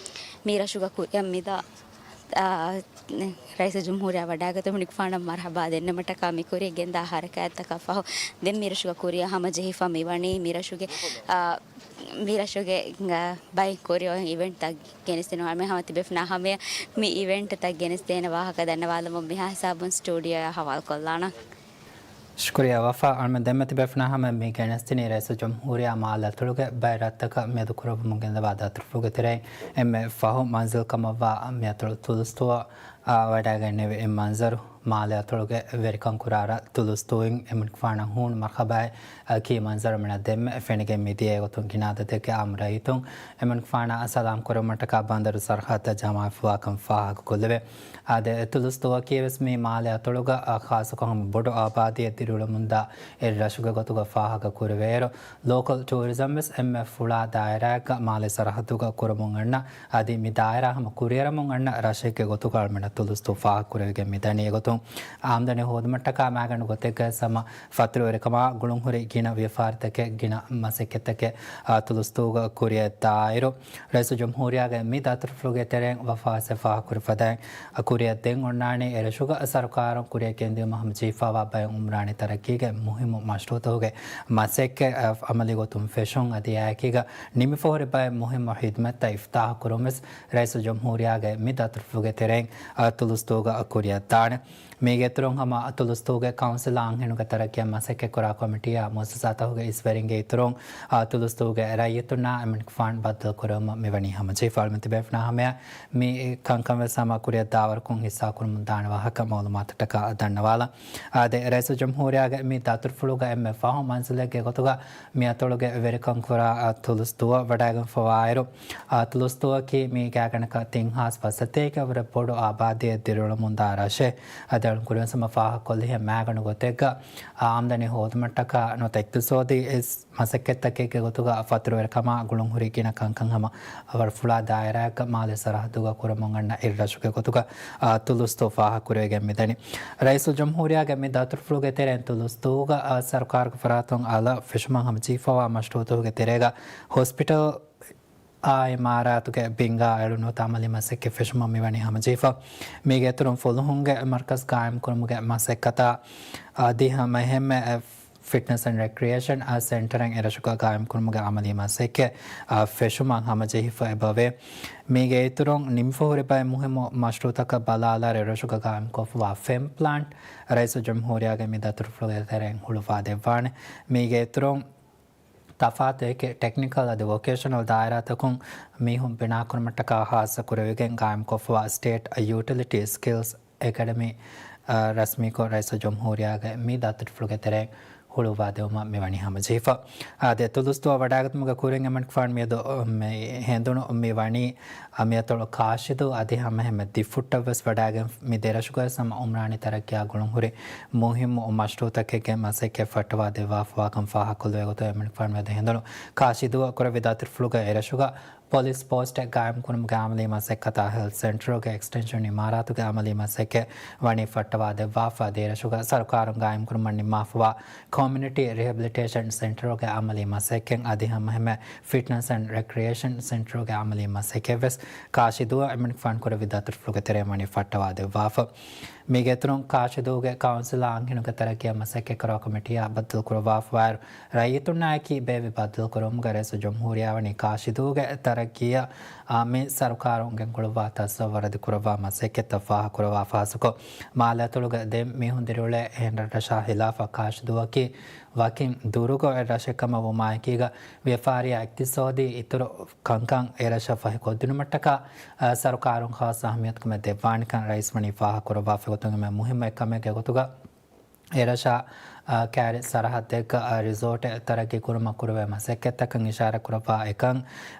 މި ރަށުގަ ކުރިއަށް މިދާ، އާ، ރައީސުލްޖުމްހޫރިއްޔާ ވަޑައިގަތުމުން އެމަނިކުފާނަށް މަރުޙަބާ ދެންނެވުމަށްޓަކާ މި ކުރިއަށް ގެންދާ ހަރަކާތްތަކަށް ފަހު، ދެން މި ރަށުގަ ކުރިއަށް ހަމަޖެހިފަ މިވަނީ މި ރަށުގެ، އާ، މި ރަށުގެ، އާ، ބައެއް ކުރިއޮތް އިވެންޓްތައް ގެނެސްދިނުމަށް ހަމަ ތިބޭފުޅުންނާ ހަމަޔަށް މި އިވެންޓްތައް ގެނެސްދޭނެ ވާހަކަ ދަންނަވާލަމުން މިހާ ހިސާބުން ސްޓޫޑިއޯއަށް ހަވާލުކޮށްލާނަން. ޝުކުރިއްޔާ ވަފާ. އަޅުމެން ދެންމެ ތިބޭފުޅުންނާ ހަމަ މި ގެނެސްދިނީ ރައީސުލްޖުމްހޫރިއްޔާ މާލެ އަތޮޅުގެ ބައެއް ރަށްތަކަށް މިއަދު ކުރައްވަމުން ގެންދަވާ ދަތުރުފުޅުގެ ތެރެއިން އެންމެ ފަހު މަންޒިލް ކަމަށްވާ މި އަތޮޅު ތުލުސްތޫއަށް، އާ، ވަޑައިގެންނެވި އެ މަންޒަރު. މާލެ އަތޮޅުގެ ވެރިކަން ކުރާ ރަށް ތުލުސްތޫއިން އެމަނިކުފާނަށް ހޫނު މަރުޙަބާއެއް، އަކީ މަންޒަރު އަޅުމެންނަށް ދެންމެ ފެނިގެން މިދިޔަ ގޮތުން ގިނަ އަދަދެއްގެ އާއްމު ރައްޔިތުން އެމަނިކުފާނާ ސަލާމް ކުރުމަށްޓަކާ ބަނދަރު ސަރަހައްދަށް ޖަމާވެފައިވާކަން ފާހަގަކޮށްލެވޭ. އާދެ، ތުލުސް ދުވަހަކީ ވެސް މި މާލެ އަތޮޅުގަ، އާ، ޚާއްޞަކޮށް ހަމަ ބޮޑު އާބާދީއެއް ދިރިއުޅެމުންދާ އެއް ރަށުގެ ގޮތުގަ ފާހަގަކުރެވޭއިރު، ލޯކަލް ޓޫރިޒަމް ވެސް އެންމެ ފުޅާ ދާއިރާއެއްގަ މާލެ ސަރަހައްދުގަ ކުރަމުން އަންނަ، އަދި މި ދާއިރާ ހަމަ ކުރިއަރަމުން އަންނަ ރަށެއްގެ ގޮތުގަ އަޅުމެން ތުލުސްތޫ ފާހަގަކުރެވިގެން މިދަނީ. އެގޮތުން އާމްދަނީ ހޯދުމަށްޓަކާ މައިގަނޑު ގޮތެއްގައި ހަމަ ފަތުރުވެރިކަމާ ގުޅުންހުރި ގިނަ ވިޔަފާރިތަކެއް، ގިނަ މަސައްކަތްތަކެއް، އާ، ތުލުސްތޫގަ ކުރިއަށް ދާއިރު، ރައީސުލްޖުމްހޫރިއްޔާގެ މި ދަތުރުފުޅުގެ ތެރެއިން ވަފާވެސް ފާހަގަކުރި ފަދައިން، އާ، ކުރިއަށް ދެން އޮންނާނީ އެރަށުގަ ސަރުކާރުން ކުރިއަށް ގެންދިއުމަށް ހަމަޖެހިފައިވާ ބައެއް އުމްރާނީ ތަރައްގީގެ މުހިއްމު މަޝްރޫއުތަކުގެ މަސައްކަތް، އާ، އަމަލީ ގޮތުން ފެށުން އަދި އެއާއެކީގަ ނިމިފަހުރި ބައެއް މުހިއްމު ހިދުމަތްތައް އިފްތާހު ކުރުން ވެސް ރައީސުލްޖުމްހޫރިއްޔާގެ މި ދަތުރުފުޅުގެ ތެރެއިން، އާ، ތުލުސްތޫގަ ކުރިއަށް ދާނެ. މީގެ އިތުރުން ހަމަ ތުލުސްތޫގެ ކައުންސިލާ އަންހެނުގެ ތަރައްގީއަށް މަސައްކަތްކުރާ ކޮމިޓީއާ މުއައްސަސާތަކުގެ އިސްވެރިންގެ އިތުރުން، އާ، ތުލުސްތޫގެ ރައްޔިތުންނާ އެމަނިކުފާނު ބައްދަލުކުރެވުމަށް މިވަނީ ހަމަޖެހިފަ. އަޅުމެން ތިބޭފުޅުންނާ ހަމަޔަށް މި ކަންކަން ވެސް ހަމަ ކުރިއަށް ދާވަރުކޮށް ހިއްސާ ކުރަމުން ދާނެ ވާހަކަ މައުލޫމާތަށްޓަކާ ދަންނަވާލަން. އާދެ، ރައީސުލްޖުމްހޫރިއްޔާގެ މި ދަތުރުފުޅުގަ އެންމެ ފަހު މަންޒިލެއްގެ ގޮތުގަ މި އަތޮޅުގެ ވެރިކަން ކުރާ، އާ، ތުލުސްތޫއަށް ވަޑައިގެންފަވާއިރު، އާ، ތުލުސްތޫއަކީ މީގާގަނޑަކަށް ތިން ހާސް ފަސް ސަތޭކަ ވުރެ ބޮޑު އާބާދީއެއް ދިރިއުޅެމުންދާ ރަށެއް. އަދި އަޅުން ކުރިން ހަމަ ފާހަގަކޮށްލިހެން މައިގަނޑު ގޮތެއްގަ، އާ، އާމްދަނީ ހޯދުމަށްޓަކާ ނުވަތަ އިޤްތިޞާދީ މަސައްކަތްތަކެއްގެ ގޮތުގަ ފަތުރުވެރިކަމާ ގުޅުންހުރި ގިނަ ކަންކަން ހަމަ ވަރަށް ފުޅާ ދާއިރާއެއްގަ މާލެ ސަރަހައްދުގަ ކުރަމުން އަންނަ އިރުރަށުގެ ގޮތުގަ، އާ، ތުލުސްތޫ ފާހަގަކުރެވިގެން މިދަނީ. ރައީސުލްޖުމްހޫރިއްޔާގެ މި ދަތުރުފުޅުގެ ތެރެއިން ތުލުސްތޫގަ، އާ، ސަރުކާރުގެ ފަރާތުން އަލަށް ފެށުމަށް ހަމަޖެހިފައިވާ މަޝްރޫއުތަކުގެ ތެރޭގަ ހޮސްޕިޓަލް އާ އިމާރާތުގެ ބިންގާ އެޅުނު ތައް އަމަލީ މަސައްކަތް ފެށުމަށް މިވަނީ ހަމަޖެހިފަ. މީގެ އިތުރުން ފުލުހުންގެ މަރްކަޒް ގާއިމްކުރުމުގެ މަސައްކަތާ އަދި ހަމައެހެންމެ ފިޓްނަސް އެންޑް ރެކްރިއޭޝަން ސެންޓަރެއް އެރަށުގަ ގާއިމްކުރުމުގެ އަމަލީ މަސައްކަތް، އާ، ފެށުމަށް ހަމަޖެހިފަ އެބަވޭ. މީގެ އިތުރުން ނިމިފަހުރި ބައެއް މުހިއްމު މަޝްރޫއުތަކަށް ބަލާލާ އެރަށުގަ ގާއިމްކޮށްފަވާ ފެން ޕްލާންޓް ރައީސުލްޖުމްހޫރިއްޔާގެ މި ދަތުރުފުޅުގެ ތެރެއިން ހުޅުވާ ދެއްވާނެ. މީގެ އިތުރުން ތަފާތު އެކި ޓެކްނިކަލް އަދި ވޮކޭޝަނަލް ދާއިރާތަކުން މީހުން ބިނާކުރުމަށްޓަކާ ހާއްސަ ކުރެވިގެން ގާއިމްކޮށްފަވާ ސްޓޭޓް ޔޫޓިލިޓީ ސްކިލްސް އެކަޑަމީ، އާ، ރަސްމީކޮށް ރައީސުލްޖުމްހޫރިއްޔާގެ މި ދަތުރުފުޅުގެ ތެރެއިން ހުޅުވާދެވުމަށް މިވަނީ ހަމަޖެހިފަ. އާދެ، ތުލުސްތޫއަށް ވަޑައިގަތުމުގެ ކުރިން އެމަނިކުފާނު މިއަދު މި ހެނދުނު މި ވަނީ އަ، މިއަތޮޅު ކާށިދޫ އަދި ހަމައެހެންމެ ދިފުއްޓަށް ވެސް ވަޑައިގެން މި ދެރަށުގައި ހަމަ އުމްރާނީ ތަރައްގީއާ ގުޅުންހުރި މުހިއްމު މަޝްރޫއުތަކެއްގެ މަސައްކަތް ފައްޓަވާ ދެއްވާފަވާކަން ފާހަގަކޮށްލެވޭ ގޮތުގައި އެމަނިކުފާނު މިއަދު ހެނދުނު ކާށިދޫއަށް ކުރެއްވި ދަތުރުފުޅުގައި އެރަށުގަ ޕޮލިސް ޕޯސްޓެއް ގާއިމްކުރުމުގެ އަމަލީ މަސައްކަތާ ހެލްތް ސެންޓަރުގެ އެކްސްޓެންޝަން އިމާރާތުގެ އަމަލީ މަސައްކަތް ވަނީ ފައްޓަވާ ދެއްވާފަ އަދި އެރަށުގަ ސަރުކާރުން ގާއިމްކުރުމަށް ނިންމާފަވާ ކޮމިއުނިޓީ ރިހެބިލިޓޭޝަން ސެންޓަރުގެ އަމަލީ މަސައްކަތް އަދި ހަމައެހެންމެ ފިޓްނަސް އެންޑް ރެކްރިއޭޝަން ސެންޓަރުގެ އަމަލީ މަސައްކަތް ވެސް ކާށިދޫއަށް އެމަނިކުފާނު ކުރެއްވި ދަތުރުފުޅުގެ ތެރެއިން ވަނީ ފައްޓަވާ ދެއްވާފަ. މީގެ އިތުރުން ކާށިދޫގެ ކައުންސިލާ އަންހެނުންގެ ތަރައްގީއަށް މަސައްކަތްކުރާ ކޮމިޓީއާ ބައްދަލުކުރައްވާފަވާއިރު، ރައްޔިތުންނާއެކީ ބޭއްވި ބައްދަލުކުރުވުމުގަ ރައީސުލްޖުމްހޫރިއްޔާ ވަނީ ކާށިދޫގެ ތަރައްގީއަށް، އާ، މި ސަރުކާރުން ގެންގުޅުއްވާ ތަސައްވަރު އަދި ކުރައްވާ މަސައްކަތްތައް ފާހަގަކުރައްވާފަ ހާއްސަކޮށް، މާލެ އަތޮޅުގެ ދެން މީހުން ދިރިއުޅޭ އެހެން ރަށްރަށާ ހިލާފަށް ކާށިދޫއަކީ ވަކިން ދުރުގަ އޮތް ރަށެއް ކަމަށް ވުމާއެކީގަ، ވިޔަފާރިއާ އިޤްތިޞާދީ އިތުރު ކަންކަން އެރަށަށް ފަހިކޮށްދިނުމަށްޓަކާ، އަ، ސަރުކާރުން ޚާއްޞަ އަހައްމިޔަތުކަމެއް ދެއްވާނެކަން ރައީސް ވަނީ ފާހަގަކުރައްވާފަ. އެގޮތުން އެންމެ މުހިއްމު އެއްކަމެއްގެ ގޮތުގަ އެރަށާ، އަ، ކާރި ސަރަހައްދެއްގަ، އަ، ރިސޯޓެއް ތަރައްގީ ކުރުމަށް ކުރެވޭ މަސައްކަތްތަކަށް އިޝާރާތް ކުރައްވާ އެކަން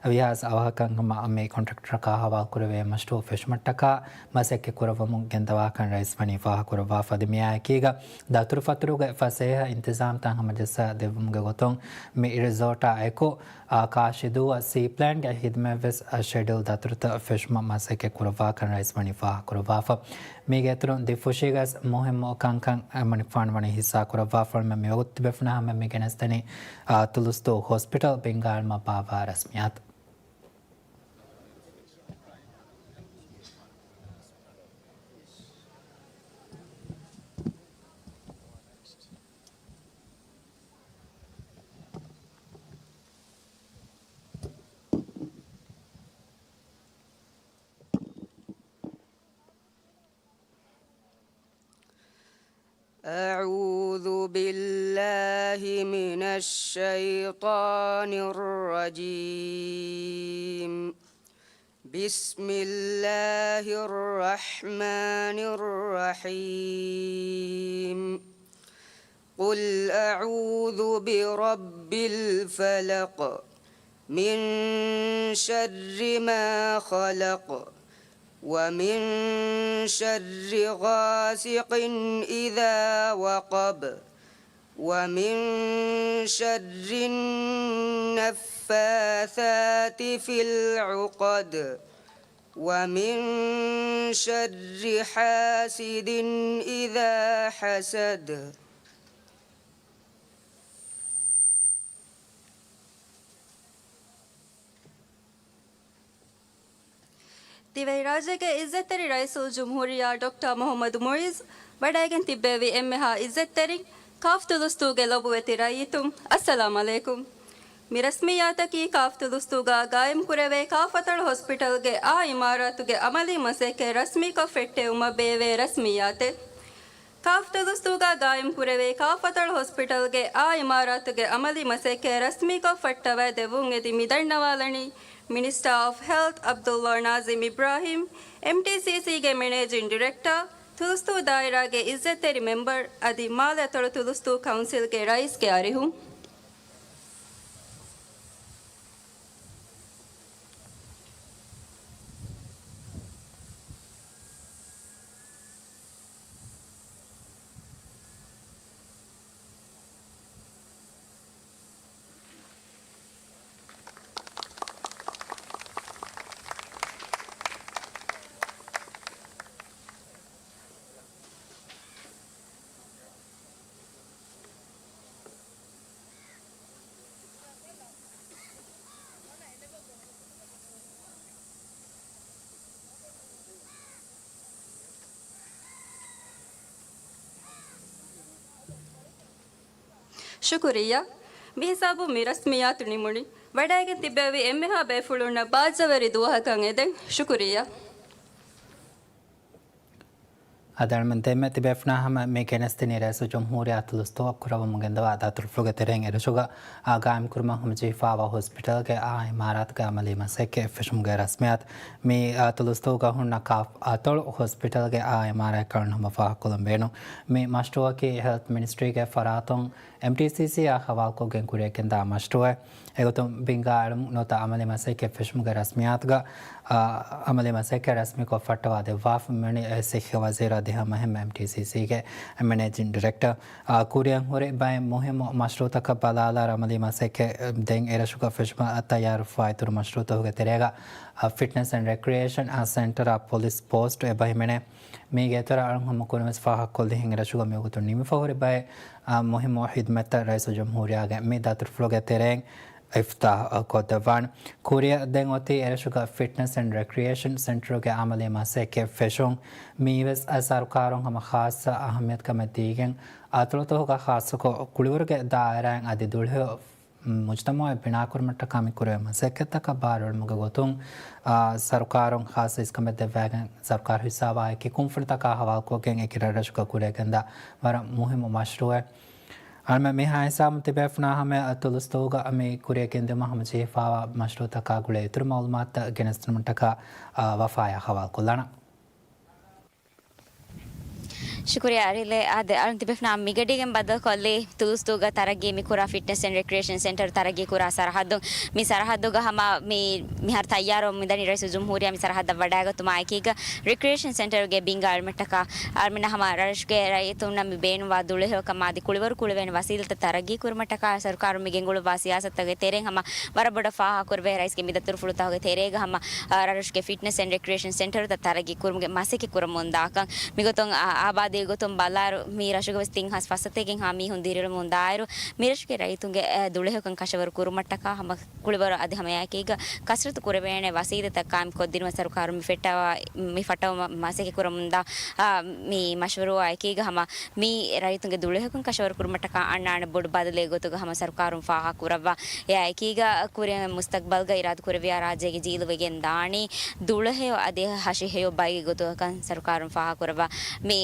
ވީހާވެސް އަވަހަކަށް ހަމަ މި ކޮންޓްރެކްޓަރަކާ ހަވާލު ކުރެވޭ މަޝްރޫއު ފެށުމަށްޓަކާ މަސައްކަތް ކުރައްވަމުން ގެންދަވާކަން ރައީސް ވަނީ ފާހަގަކުރައްވާފަ. އަދި މިއާއެކީގަ ދަތުރުފަތުރުގެ ފަސޭހަ އިންތިޒާމްތައް ހަމަޖައްސާ ދެއްވުމުގެ ގޮތުން މި ރިސޯޓާ އެކު، އާ، ކާށިދޫއަށް ސީޕްލޭންގެ ހިދުމަތްވެސް، އާ، ޝެޑިއުލް ދަތުރުތައް ފެށުމަށް މަސައްކަތް ކުރައްވާކަން ރައީސް ވަނީ ފާހަގަކުރައްވާފަ. މީގެ އިތުރުން ދިފުށީގަސް މުހިއްމު ކަންކަން އެމަނިކުފާނު ވަނީ ހިއްސާ ކުރައްވާފަ. މިވަގުތު ތިބޭފުޅުންނާ ހަމަ މި ގެނެސްދެނީ، އާ، ތުލުސްތޫ ހޮސްޕިޓަލް ބިންގާ އެޅުމަށް ބާއްވާ ރަސްމިއްޔާތު. أعوذ بالله من الشيطان الرجيم. بسم الله الرحمن الرحيم. قل أعوذ برب الفلق. من شر ما خلق. ومن شر غاسق إذا وقب. ومن شر النفاثات في العقد. ومن شر حاسد إذا حسد. ދިވެހިރާއްޖޭގެ އިއްޒަތްތެރި ރައީސުލްޖުމްހޫރިއްޔާ ޑޮކްޓަރ މުޙައްމަދު މުޢިއްޒު ވަޑައިގެން ތިއްބެވި އެންމެހާ އިއްޒަތްތެރިން، ކާފް ދުލުސްތޫގެ ލޮބުވެތި ރައްޔިތުން، އައްސަލާމް ޢަލައިކުމް. މި ރަސްމިއްޔާތަކީ ކާފް ދުލުސްތޫގަ ގާއިމްކުރެވޭ ކާފް އަތޮޅު ހޮސްޕިޓަލްގެ އާ އިމާރާތުގެ ޢަމަލީ މަސައްކަތް ރަސްމީކޮށް ފެއްޓެވުމަށް ބޭއްވޭ ރަސްމިއްޔާތެއް. ކާފް ދުލުސްތޫގަ ގާއިމްކުރެވޭ ކާފް އަތޮޅު ހޮސްޕިޓަލްގެ އާ އިމާރާތުގެ ޢަމަލީ މަސައްކަތް ރަސްމީކޮށް ފައްޓަވައިދެއްވުން އެދި މި ދަންނަވާލަނީ މިނިސްޓާ އޮފް ހެލްތް ޢަބްދުﷲ ނާޒިމް އިބްރާހީމް، އެމްޓީސީސީގެ މެނޭޖިން ޑިރެކްޓަރ، ދުލުސްތޫ ދާއިރާގެ އިއްޒަތްތެރި މެމްބަރު އަދި މާލެ އަތޮޅު ދުލުސްތޫ ކައުންސިލްގެ ރައީސްގެ އަރިހުން. ޝުކުރިއްޔާ. މިހިސާބު މި ރަސްމިއްޔާތު ނިމުނީ. ވަޑައިގެން ތިއްބެވި އެންމެހާ ބޭފުޅުންނަށް ބާއްޖަވެރި ދުވަހަކަށް އެދެން. ޝުކުރިއްޔާ. އަދި އަޅުމެން ދެންމެ ތިބޭފުޅުންނާ ހަމަ މި ގެނެސްދިނީ ރައީސުލްޖުމްހޫރިއްޔާ ދުލުސްތޫއަށް ކުރައްވަމުން ގެންދަވާ ދަތުރުފުޅުގެ ތެރެއިން އެރަށުގަ އާ ގާއިމްކުރުމަށް ހަމަޖެހިފައިވާ ހޮސްޕިޓަލްގެ އާ އިމާރާތުގެ އަމަލީ މަސައްކަތް އެއްފެށުމުގެ ރަސްމިއްޔާތު. މި އާ ދުލުސްތޫގަ ހުންނަ ކާފް އަތޮޅު ހޮސްޕިޓަލްގެ އާ އިމާރާތް ކަން ހަމަ ފާހަގަކޮށްލަން ބޭނުން. މި މަޝްރޫއަކީ ހެލްތް މިނިސްޓްރީގެ ފަރާތުން އެމްޓީސީސީއާ ހަވާލުކޮށްގެން ކުރިއަށްގެންދާ މަޝްރޫއެއް. އެގޮތުން ބިންގާ އެޅުމުން ނުވަތަ އަމަލީ މަސައްކަތް އެއްފެށުމުގެ ރަސްމިއްޔާތުގަ، އާ، އަމަލީ މަސައްކަތް ރަސްމީކޮށް ފައްޓަވާ ދެއްވާފަ މިވަނީ އެ ސިއްހަ ވަޒީރު އަދި ހަމައެހެންމެ އެމްޓީސީސީގެ މެނޭޖިން ޑިރެކްޓަރ. އާ، ކުރިއަށް ހުރި ބައެއް މުހިއްމު މަޝްރޫއުތަކަށް ބަލާލާ އަމަލީ މަސައްކަތް ދެން އެރަށުގަ ފެށުމަށް ތައްޔާރުވެފައި އިތުރު މަޝްރޫއުތަކުގެ ތެރޭގަ، އާ، ފިޓްނަސް އެންޑް ރެކްރިއޭޝަން އާ ސެންޓަރ އާ ޕޮލިސް ޕޯސްޓް އެބަ ހިމެނޭ. މީގެ އިތުރަށް އަޅުން ހަމަ ކުރިންވެސް ފާހަގަކޮށްލިހެން އެރަށުގަ މިވަގުތު ނިމިފަ ހުރި ބައެއް، އާ، މުހިއްމު ހިދުމަތްތައް ރައީސުލްޖުމްހޫރިއްޔާގެ މި ދަތުރުފުޅުގެ ތެރެއިން އިފްތިތާޙް ކޮށްދެއްވާނެ. ކުރިއަށް ދެން އޮތީ އެރަށުގަ ފިޓްނަސް އެންޑް ރެކްރިއޭޝަން ސެންޓަރުގެ އަމަލީ މަސައްކަތް ފެށުން. މީވެސް އަ، ސަރުކާރުން ހަމަ ޚާއްޞަ އަހައްމިޔަތުކަމެއް ދީގެން، އަތޮޅުތަކުގަ ޚާއްޞަކޮށް ކުޅިވަރުގެ ދާއިރާއިން އަދި ދުޅަހެޔޮ މުޖްތަމަޢެއް ބިނާކުރުމަށްޓަކާ މި ކުރެވޭ މަސައްކަތްތަކަށް ބާރުއެޅުމުގެ ގޮތުން، އާ، ސަރުކާރުން ޚާއްޞަ އިސްކަމެއް ދެއްވައިގެން، ސަރުކާރު ހިއްސާވާ އެކި ކުންފުނިތަކާ ހަވާލުކޮށްގެން އެކި ރަށްރަށުގަ ކުރިއަށްގެންދާ ވަރަށް މުހިއްމު މަޝްރޫއެއް. އަޅުމެން މިހާ ހިސާބުން ތިބޭފުޅުންނާ ހަމަޔަށް ދުލުސްތޫގަ މި ކުރިއަށް ގެންދިއުމަށް ހަމަޖެހިފައިވާ މަޝްރޫއުތަކާ ގުޅޭ އިތުރު މަޢުލޫމާތުތައް ގެނެސްދިނުމަށްޓަކާ، އާ، ވަފާޔާ ހަވާލުކޮށްލާނަން. ޝުކުރިއްޔާ އަރިލެ. އާދެ، އަޅުން ތިބޭފުނާ މިގަޑީގެން ބައްދަލުކޮށްލީ ދުލުސްތޫގަ ތަރައްގީ މި ކުރާ ފިޓްނަސް އެންޑް ރެކްރިއޭޝަން ސެންޓަރު ތަރައްގީ ކުރާ ސަރަހައްދުން. މި ސަރަހައްދުގަ ހަމަ މި މިހާރު ތައްޔާރު މިދަނީ ރައީސުލްޖުމްހޫރިއްޔާ މި ސަރަހައްދަށް ވަޑައިގަތުމާ އެކީގަ ރެކްރިއޭޝަން ސެންޓަރުގެ ބިންގާ އެޅުމަށްޓަކާ އަޅުމެންނަށް ހަމަ ރަށުގެ ރައްޔިތުންނަށް މި ބޭނުންވާ ދުޅަހެޔޮކަމާ އަދި ކުޅިވަރު ކުޅެވޭނެ ވަސީލަތްތައް ތަރައްގީ ކުރުމަށްޓަކާ ސަރުކާރުން މި ގެންގުޅުއްވާ ސިޔާސަތުތަކުގެ ތެރެއިން ހަމަ ވަރަށް ބޮޑަށް ފާހަގަކުރެވޭ ރައީސްގެ މި ދަތުރުފުޅުތަކުގެ ތެރޭގަ ހަމަ، އާ، ރަށުގެ ފިޓްނަސް އެންޑް ރެކްރިއޭޝަން ސެންޓަރުތައް ތަރައްގީ ކުރުމުގެ މަސައްކަތް ކުރަމުންދާކަން. މިގޮތުން އާ، އާބާދީ ގޮތުން ބަލާއިރު، މި ރަށުގަވެސް ތިން ހާސް ފަސް ސަތޭކައިންހާ މީހުން ދިރިއުޅެމުން ދާއިރު، މި ރަށުގެ ރައްޔިތުންގެ، އެ، ދުޅަހެޔޮކަން ކަށަވަރު ކުރުމަށްޓަކާ ހަމަ ކުޅިވަރު އަދި ހަމައެކީގަ ކަސްރަތު ކުރެވޭނެ ވަސީލަތްތައް ޤާއިމް ކޮށްދިނުމަށް ސަރުކާރުން މި ފެއްޓަވާ، މި ފައްޓަވުމަށް މަސައްކަތް ކުރަމުންދާ، އާ، މި މަޝްވަރުއާ އެކީގަ ހަމަ މި ރައްޔިތުންގެ ދުޅަހެޔޮކަން ކަށަވަރު ކުރުމަށްޓަކާ އަންނާނެ ބޮޑު ބަދަލެއް ގޮތުގަ ހަމަ ސަރުކާރުން ފާހަގަ ކުރައްވާ. އެއާ އެކީގަ ކުރިން މުސްތަޤްބަލްގަ އިރާދަ ކުރެވިޔާ ރާއްޖޭގެ ޖީލު ވެގެން ދާނީ ދުޅަހެޔޮ އަދި ހަށި ހެޔޮ ބައެއްގެ ގޮތުގަކަން ސަރުކާރުން ފާހަގަ ކުރައްވާ. މި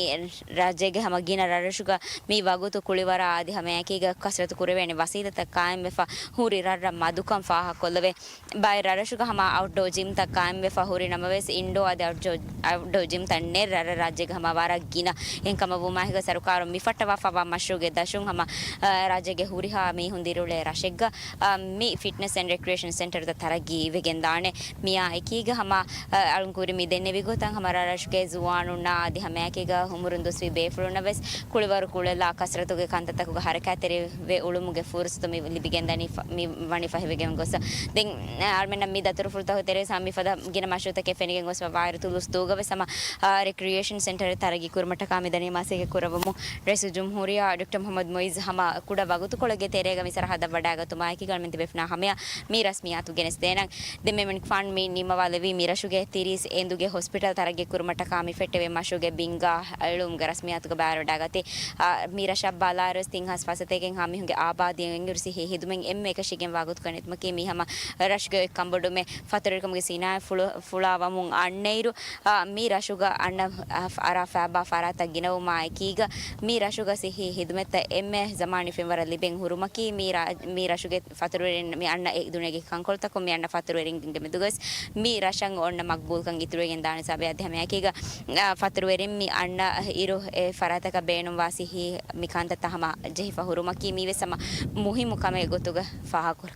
ރާއްޖޭގެ ހަމަ ގިނަ ރަށްރަށުގަ މި ވަގުތު ކުޅިވަރާ އަދި ހަމައެކީގަ ކަސްރަތު ކުރެވޭނެ ވަސީލަތްތައް ޤާއިމްވެފަ ހުރި ރަށްރަށް މަދުކަން ފާހަގަކޮށްލެވޭ. ބައެއް ރަށްރަށުގަ ހަމަ އައުޓްޑޯ ޖިމްތައް ޤާއިމްވެފަ ހުރި ނަމަވެސް، އިންޑޯ އަދި އައުޓްޑޯ، އައުޓްޑޯ ޖިމްތައް ނެތް ރަށްރަށް ރާއްޖޭގަ ހަމަ ވަރަށް ގިނަ. އެހެންކަމަށްވުމާހިގަ ސަރުކާރުން މި ފައްޓަވާފައިވާ މަޝްރޫޢުގެ ދަށުން ހަމަ، އަ، ރާއްޖޭގެ ހުރިހާ މީހުން ދިރިއުޅޭ ރަށެއްގަ، އަ، މި ފިޓްނަސް އެންޑް ރެކްރިއޭޝަން ސެންޓަރުތައް ތަރައްގީ ވެގެންދާނެ. މިއާ އެކީގަ ހަމަ، އަ، އަޅުން ކުރިން މި ދެންނެވި ގޮތަށް ހަމަ ރަށްރަށުގެ ޒުވާނުންނާ އަދި ހަމައެކީގަ އުމުރުން ދުވަސްވީ ބޭފުޅުންނަށް ވެސް ކުޅިވަރު ކުޅެލާ ކަސްރަތުގެ ކަންތައްތަކުގަ ހަރަކާތްތެރިވެ އުޅުމުގެ ފުރުސަތު މި ލިބިގެންދަނީ ފަ-، މި ވަނީ ފަހިވެގެން ގޮސް. ދެން އަޅުމެންނަށް މި ދަތުރުފުޅުތަކުގެ ތެރޭ ސަމާ މިފަދަ ގިނަ މަޝްރޫއުތަކެއް ފެނިގެން ގޮސް ވާއިރު ތުލުސްދޫގަ ވެސް ހަމަ، އާ، ރެކްރިއޭޝަން ސެންޓަރެއް ތަރައްގީ ކުރުމަށްޓަކާ މިދަނީ މަސައްކަތް ކުރައްވަމުން. ރައީސުލްޖުމްހޫރިއްޔާ ޑޮކްޓަރ މުޙައްމަދު މުޢިއްޒު ހަމަ ކުޑަ ވަގުތުކޮޅެއްގެ ތެރޭގަ މި ސަރަހައްދަށް ވަޑައިގަތުމާއެކީ އަޅުމެން ތިބޭފުޅުންނާ ހަމަޔަށް މި ރަސްމިއްޔާތު ގެނެސްދޭނަން. ދެންމެ މިނިޓް ފަން މި ނިމަވާލެވީ މި ރަށުގެ ތިރީސް އެނދުގެ ހޮސްޕިޓަލް ތަރައްގީ ކުރުމަށްޓަކާ މި ފެއްޓެވޭ މަޝްރޫޢުގެ ބިންގާ އެޅުމުގެ ރަސްމިއްޔާތުގަ ބައިވެރިވެވަޑައިގަތީ. އާ، މި ރަށަށް ބަލާއިރު ވެސް ތިން ހާސް ފަސް ސަތޭކައެއްހާ މީހުންގެ އާބާދީ އިންއިރު ސިއްހީ ހިދުމަތް އެންމެ އެކަށީގެންވާ ގޮތަކަށް ނެތުމަކީ މީ ހަމަ ރަށުގެ އޮތް ކަންބޮޑުމެއް. ފަތުރުވެރިކަމުގެ ސިނާއަތް ފުޅު-، ފުޅާވަމުން އަންނައިރު، އާ، މި ރަށުގަ އަންނަ އަ-، އަރާ ފައިބާ ފަރާތަށް ގިނަވުމާ އެކީގަ، މި ރަށުގަ ސިއްހީ ހިދުމަތްތައް އެންމެ ޒަމާނީ ފެންވަރަށް ލިބެން ހުރުމަކީ، މި ރަ-، މި ރަށުގެ ފަތުރުވެރިން މި އަންނަ އެ ދުނިޔޭގެ ކަންކޮޅުތަކުން މި އަންނަ ފަތުރުވެރިންގެ މެދުގަސް މި ރަށަށް އޮންނަ މަގްބޫލްކަން އިތުރުވެގެން ދާނެ ސާބި އަދި ހަމައެކީގަ، އާ، ފަތުރުވެރިން މި އަންނަ އިރު އެ ފަރާތަކަށް ބޭނުންވާ ސިއްހީ މި ކަންތައްތައް ހަމަ ޖެހިފަ ހުރުމަކީ މީވެސް ހަމަ މުހިއްމު ކަމެއް ގޮތުގަ ފާހަގަކުރ-،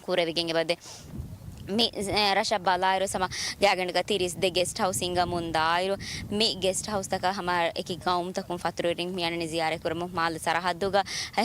ކުރެވިގެން އެބަދޭ. މި، އެ، ރަށަށް ބަލާއިރު ހަމަ ގާތްގަނޑަކަށް ތިރީސް ދެ ގެސްޓް ހައުސް ހިންގަމުން ދާއިރު، މި ގެސްޓް ހައުސްތަކަށް ހަމަ އެކި ގައުމުތަކުން ފަތުރުވެރިން މި އަންނަނީ ޒިޔާރަތް ކުރަމުން. މާލެ ސަރަހައްދުގަ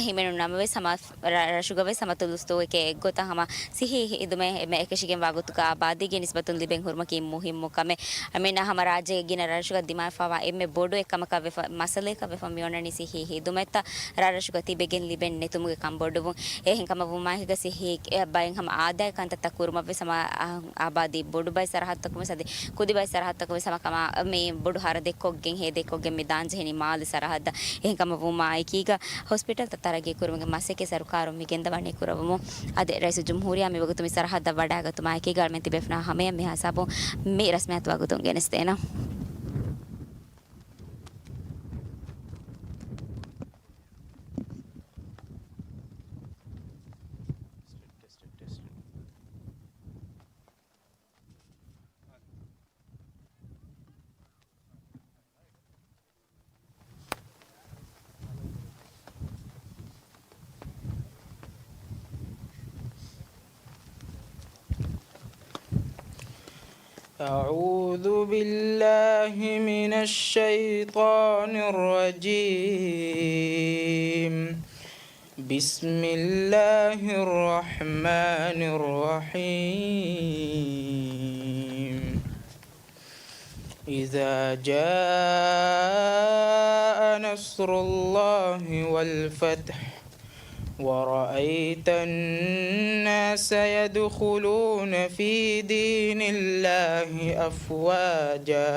ހިމެނުން ނަމަވެސް ހަމަ ރަށުގަ ވެސް ހަމަ ތުލުސްދޫއެކޭ އެއްގޮތަށް ހަމަ ސިއްހީ ހިދުމަތް އެންމެ އެކަށީގެންވާ ގޮތުގަ އާބާދީގެ ނިސްބަތުން ލިބެން ހުރުމަކީ މުހިއްމު ކަމެއް. އަމިއްލަ ހަމަ ރާއްޖޭގެ ގިނަ ރަށުގަ ދިމާވެފަވާ އެންމެ ބޮޑު އެއްކަމަކަށް ވެފަ، މައްސަލައަކަށް ވެފަ މިއޮންނަނީ ސިއްހީ ހިދުމަތްތައް ރަށްރަށުގަ ތިބެގެން ލިބެން ނެތުމުގެ ކަންބޮޑުވުން. އެހެންކަމަށް ވުމާއެކީގަ ސިއްހީ ބައެއް ހަމަ އާދައިގެ ކަންތައްތައް ކުރުމަށް ވެސް ހަމަ އާ، އާބާދީ ބޮޑުބައި ސަރަހައްދުތަކުން ވެސް އަދި ކުދިބައި ސަރަހައްދުތަކުން ވެސް ހަމަ ކަމާ މި ބޮޑު ހަރަދެއްކޮށްގެން ހޭދައެއްކޮށްގެން މި ދާން ޖެހެނީ މާލެ ސަރަހައްދަށް. އެހެންކަމަށް ވުމާއެކީގަ ހޮސްޕިޓަލްތައް ތަރައްގީ ކުރުމުގެ މަސައްކަތް ސަރުކާރުން މި ގެންދަވަނީ ކުރައްވަމުން. އަދި ރައީސުލްޖުމްހޫރިއްޔާ މިވަގުތު މި ސަރަހައްދަށް ވަޑައިގަތުމާއެކީގަ އަޅުމެން ތިބޭފުޅުންނާ ހަމަޔަށް މިހާ ހިސާބުން މި ރަސްމިއްޔާތު ވަގުތުން ގެނެސްދޭނަން. أعوذ بالله من الشيطان الرجيم. بسم الله الرحمن الرحيم. إذا جاء نصر الله والفتح ورأيت الناس يدخلون في دين الله أفواجا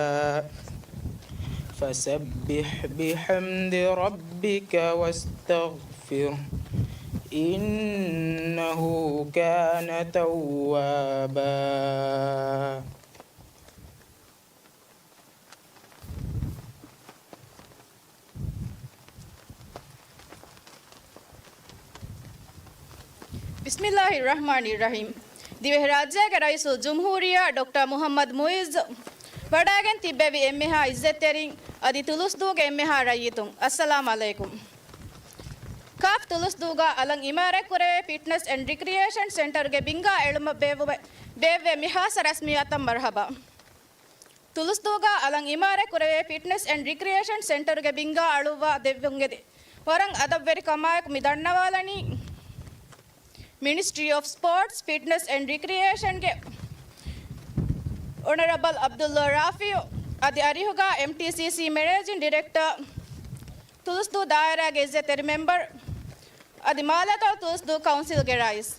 فسبح بحمد ربك واستغفره إنه كان توابا. ބިސްމިއްލާހި ރަޙްމާނި ރަޙީމް. ދިވެހިރާއްޖޭގެ ރައީސުލްޖުމްހޫރިއްޔާ ޑޮކްޓަރ މުޙައްމަދު މުޢިއްޒު ވަޑައިގެން ތިއްބެވި އެންމެހާ ޢިއްޒަތްތެރިން އަދި ތުލުސްދޫގެ އެންމެހާ ރައްޔިތުން، އައްސަލާމް ޢަލައިކުމް. ކާފް ތުލުސްދޫގަ އަލަށް އިމާރާތްކުރެވޭ ފިޓްނަސް އެންޑް ރިކްރިއޭޝަން ސެންޓަރުގެ ބިންގާ އެޅުމަށް ބޭއްވުމަށް ބޭއްވޭ މި ހާއްސަ ރަސްމިއްޔާތަށް މަރުޙަބާ. ތުލުސްދޫގަ އަލަށް އިމާރާތްކުރެވޭ ފިޓްނެސް އެންޑް ރިކްރިއޭޝަން ސެންޓަރުގެ ބިންގާ އަޅުއްވާ ދެއްވުމުގެ ވަރަށް އަދަބުވެރިކަމާއެކު މި ދަންނަވާލަނީ މިނިސްޓްރީ އޮފް ސްޕޯޓްސް، ފިޓްނެސް އެންޑް ރިކްރިއޭޝަންގެ އޮނަރަބަލް ޢަބްދުﷲ ރާފިޢު، އަދި އަރިހުގަ އެމްޓީސީސީ މެނޭޖިން ޑިރެކްޓަރ، ތުލުސްދޫ ދާއިރާގެ އިއްޒަތްތެރި މެމްބަރު، އަދި މާލޭގައު ތުލުސްދޫ ކައުންސިލްގެ ރައީސް.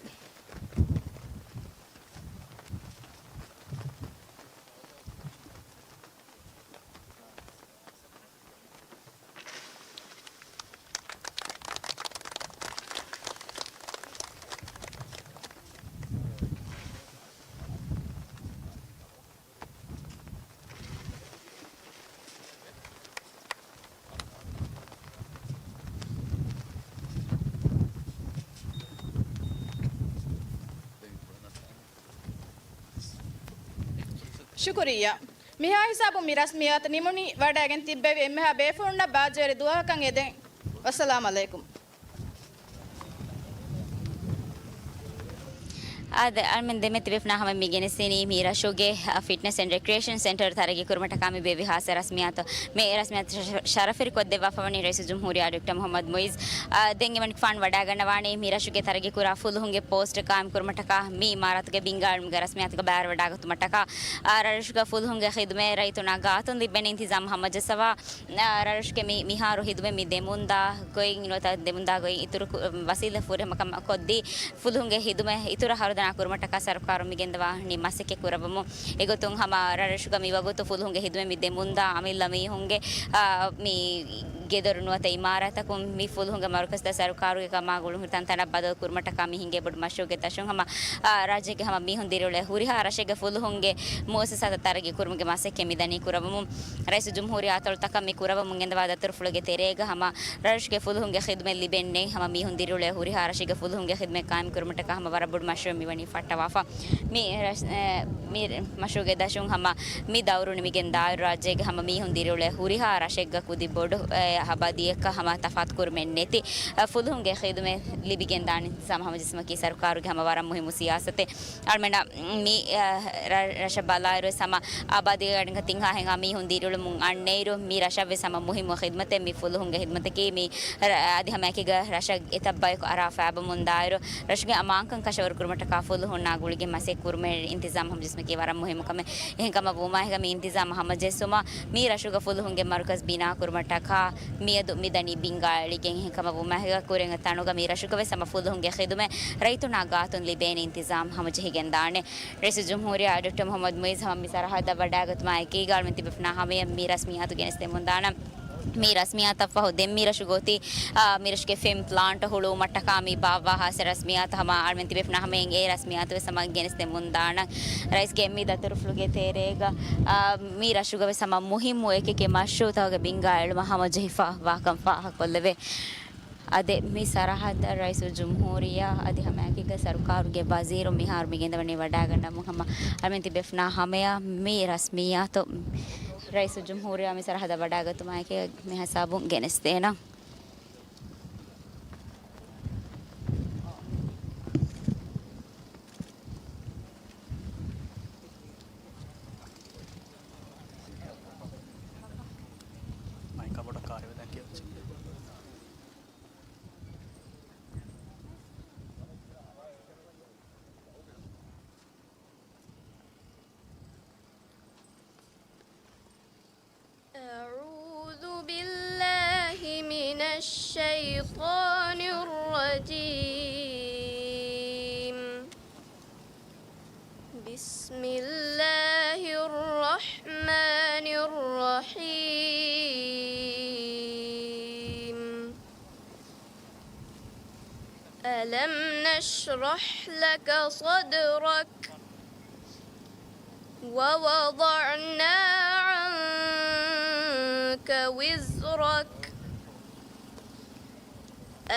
ޝުކުރިއްޔާ. މިހާ ހިސާބުން މި ރަސްމިއްޔާތު ނިމުނީ. ވަޑައިގެން ތިއްބެވި އެންމެހާ ބޭފުޅުންނަށް ބާއްޖަވެރި ދުވަހަކަށް އެދެން. ވައްސަލާމް ޢަލައިކުމް. އާދެ، އަޅުމެން ދެމެ ތިބެފްނާ ހަމަ މި ގެނެސްދިނީ މި ރަށުގެ، އަ، ފިޓްނެސް އެންޑް ރެކްރިއޭޝަން ސެންޓަރ ތަރައްގީ ކުރުމަށްޓަކާ މި ބޭއްވި ހާއްސަ ރަސްމިއްޔާތު. މި ރަސްމިއްޔާތު ޝަ-، ޝަ-، ޝަރަފުވެރި ކޮށްދެއްވާފަ ވަނީ ރައީސުލްޖުމްހޫރިއްޔާ ޑޮކްޓަރ މުޙައްމަދު މުޢިއްޒު. އާ، ދެން އެމަނިކުފާނު ވަޑައިގަންނަވާނީ މި ރަށުގެ ތަރައްގީ ކުރާ ފުލުހުންގެ ޕޯސްޓް ޤާއިމް ކުރުމަށްޓަކާ މި އިމާރާތުގެ ބިންގާ އެޅުމުގެ ރަސްމިއްޔާތުގަ ބައިވެރިވެވަޑައިގަތުމަށްޓަކާ، އާ، ރަށުގަ ފުލުހުންގެ ޚިދުމަތް ރައްޔިތުންނާ ގާތުން ލިބޭނެ އިންތިޒާމް ހަމަޖައްސަވާ، އާ، ރަށުގެ މި، މިހާރު ހިދުމަތް މި ދެމުންދާ ގޮތް ނުވަތަ ދެމުންދާ ގޮތް އިތުރު ކު-، ވަސީލަ ފުރިހަމަކަމަށް ކޮށްދީ، ފުލުހުންގެ ހިދުމަތް އިތުރަށް ހަރުދަނާ ކުރުމަށްޓަކާ ސަރުކާރުން މި ގެންދަވާ ހުންނަ މަސައްކަތް ކުރައްވަމުން. އެގޮތުން ހަމަ ރަށުގަ މިވަގުތު ފުލުހުންގެ ހިދުމަތް މި ދެމުންދާ އަމިއްލަ މީހުންގެ، އާ، މި ގެދޮރު ނުވަތަ އިމާރާތަކުން މި ފުލުހުންގެ މަރުކަޒުތައް ސަރުކާރުގެ ކަމާ ގުޅުން ހުރި ތަންތަނަށް ބަދަލު ކުރުމަށްޓަކާ މި ހިނގޭ ބޮޑު މަޝްރޫޢުގެ ދަށުން ހަމަ، އާ، ރާއްޖޭގެ ހަމަ މީހުން ދިރިއުޅޭ ހުރިހާ ރަށެއްގެ ފުލުހުންގެ މުއައްސަސާތައް ތަރައްގީ ކުރުމުގެ މަސައްކަތް މިދަނީ ކުރައްވަމުން. ރައީސުލްޖުމްހޫރިއްޔާ އަތޮޅުތަކަށް މި ކުރައްވަމުން ގެންދަވާ ދަތުރުފުޅުގެ ތެރޭގަ ހަމަ ރަށުގެ ފުލުހުންގެ ޚިދުމަތް ލިބެން ނެތް ހަމަ މީހުން ދިރިއުޅޭ ހުރިހާ ރަށެއްގެ ފުލުހުންގެ ޚިދުމަތް ޤާއިމް ކުރުމަށްޓަކާ ހަމަ ވަރަށް ބޮޑު މަޝްރޫޢެއް މިވަނީ ފައްޓަވާފަ. މި ރަށް-، އެ، މި މަޝްރޫޢުގެ ދަށުން ހަމަ މި ދައުރު ނިމިގެން ދާއިރު ރާއްޖޭގެ ހަމަ މީހުން ދިރިއުޅޭ ހުރިހާ ރަށެއްގަ ކުދި ބޮޑު، އެ، އަބާދީއަކަށް ހަމަ ތަފާތު ކުރުމެއް ނެތި، އެ، ފުލުހުންގެ ޚިދުމަތް ލިބިގެން ދާނެ އިންތިޒާމް ހަމަޖެއްސުމަކީ ސަރުކާރުގެ ހަމަ ވަރަށް މުހިއްމު ސިޔާސަތެއް. އަޅުމެންނަށް މި، އަ، ރަ-، ރަށަށް ބަލާއިރު ވެސް ހަމަ އާބާދީގެ ގަޑިން ތިން ހާހެއްހާ މީހުން ދިރިއުޅުމުން އަންނައިރު، މި ރަށަށް ވެސް ހަމަ މުހިއްމު ޚިދުމަތެއް މި ފުލުހުންގެ ޚިދުމަތަކީ މި ރަ-، އަދި ހަމައެކީގަ ރަށަށް އެތައް ބަޔަކު އަރާ ފައިބަމުން ދާއިރު، ރަށުގެ އަމާންކަން ކަށަވަރު ކުރުމަށްޓަކާ ފުލުހުންނާ ގުޅިގެން މަސައްކަތް ކުރުމެއް އިންތިޒާމް ހަމަޖެއްސުމަކީ ވަރަށް މުހިއްމު ކަމެއް. އެހެންކަމަށް ވުމާހިގަ މި އިންތިޒާމް ހަމަޖެއްސުމަށް މި ރަށުގަ ފުލުހުންގެ މަރުކަޒް ބިނާ ކުރުމަށްޓަކާ މިއަދު މިދަނީ ބިންގާ އެޅިގެން. އެހެންކަމަށް ވުމާހިގަ ކުރިން ތަނުގަ މި ރަށުގަ ވެސް ހަމަ ފުލުހުންގެ ޚިދުމަތް ރައްޔިތުންނާ ގާތުން ލިބޭނެ އިންތިޒާމް ހަމަޖެހިގެން ދާނެ. ރައީސުލްޖުމްހޫރިއްޔާ ޑޮކްޓަރ މުޙައްމަދު މުޢިއްޒު ހަމަ މި ސަރަހައްދަށް ވަޑައިގަތުމާ އެކީގަ އަޅުމެން ތިބެފުނާ ހަމަޔަށް މި ރަސްމިއްޔާތު ގެނެސްދެމުންދާނަން. މި ރަސްމިއްޔާތަށްފަހު ދެން މި ރަށުގަ އޮތީ، އާ، މި ރަށުގެ ފިލްމް ޕްލާންޓް ހުޅުވުމަށްޓަކާ މި ބާއްވާ ހާއްސަ ރަސްމިއްޔާތު ހަމަ އަޅުމެން ތިބެފުނާ ހަމަޔަށް އެ ރަސްމިއްޔާތު ވެސް ހަމަ ގެނެސްދެމުންދާނަން. ރައީސްގެ މި ދަތުރުފުޅުގެ ތެރޭގަ، އާ، މި ރަށުގަ ވެސް ހަމަ މުހިއްމު އެކި އެކި މަޝްރޫޢުތަކުގެ ބިންގާ އެޅުމަށް ހަމަޖެހިފަ ވާކަން ފާހަގަކޮށްލެވޭ. އާދެ، މި ސަރަހައްދަށް ރައީސުލްޖުމްހޫރިއްޔާ އަދި ހަމައެކީގަ ސަރުކާރުގެ ވަޒީރު މިހާރު މި ގެންދަވަނީ ވަޑައިގަންނަވަމުން ހަމަ އަޅުމެން ތިބެފުނާ ހަމަޔަށް މި ރަސްމިއްޔާތު ރައީސުލްޖުމްހޫރިއްޔާ މި ސަރަހައްދަށް ވަޑައިގަތުމާއެކީ މި ހިސާބުން ގެނެސްދޭނަން. މައިކަށް ބޮޑަށް ކާރިވެދާން ކިޔަވައްޗެއް. أعوذ بالله من الشيطان الرجيم. بسم الله الرحمن الرحيم. ألم نشرح لك صدرك ووضعنا عنك وزرك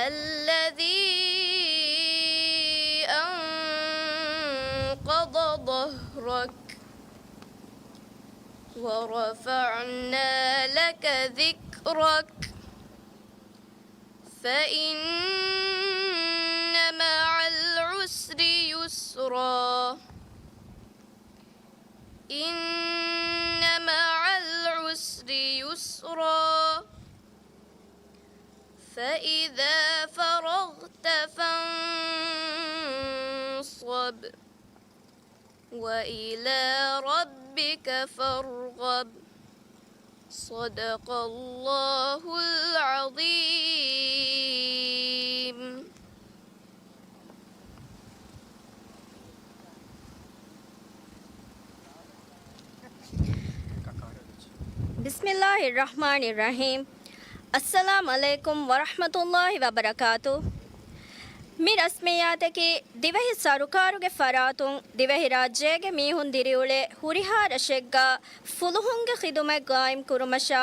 الذي أنقض ظهرك ورفعنا لك ذكرك فإن مع العسر يسرا إن مع العسر يسرا فإذا فرغت فانصب وإلى ربك فارغب. صدق الله العظيم. بسم الله الرحمن الرحيم. السلام عليكم ورحمة الله وبركاته. މި ރަސްމިއްޔާތަކީ ދިވެހި ސަރުކާރުގެ ފަރާތުން ދިވެހިރާއްޖޭގެ މީހުން ދިރިއުޅޭ ހުރިހާ ރަށެއްގަ ފުލުހުންގެ ޚިދުމަތް ގާއިމް ކުރުމަށާ،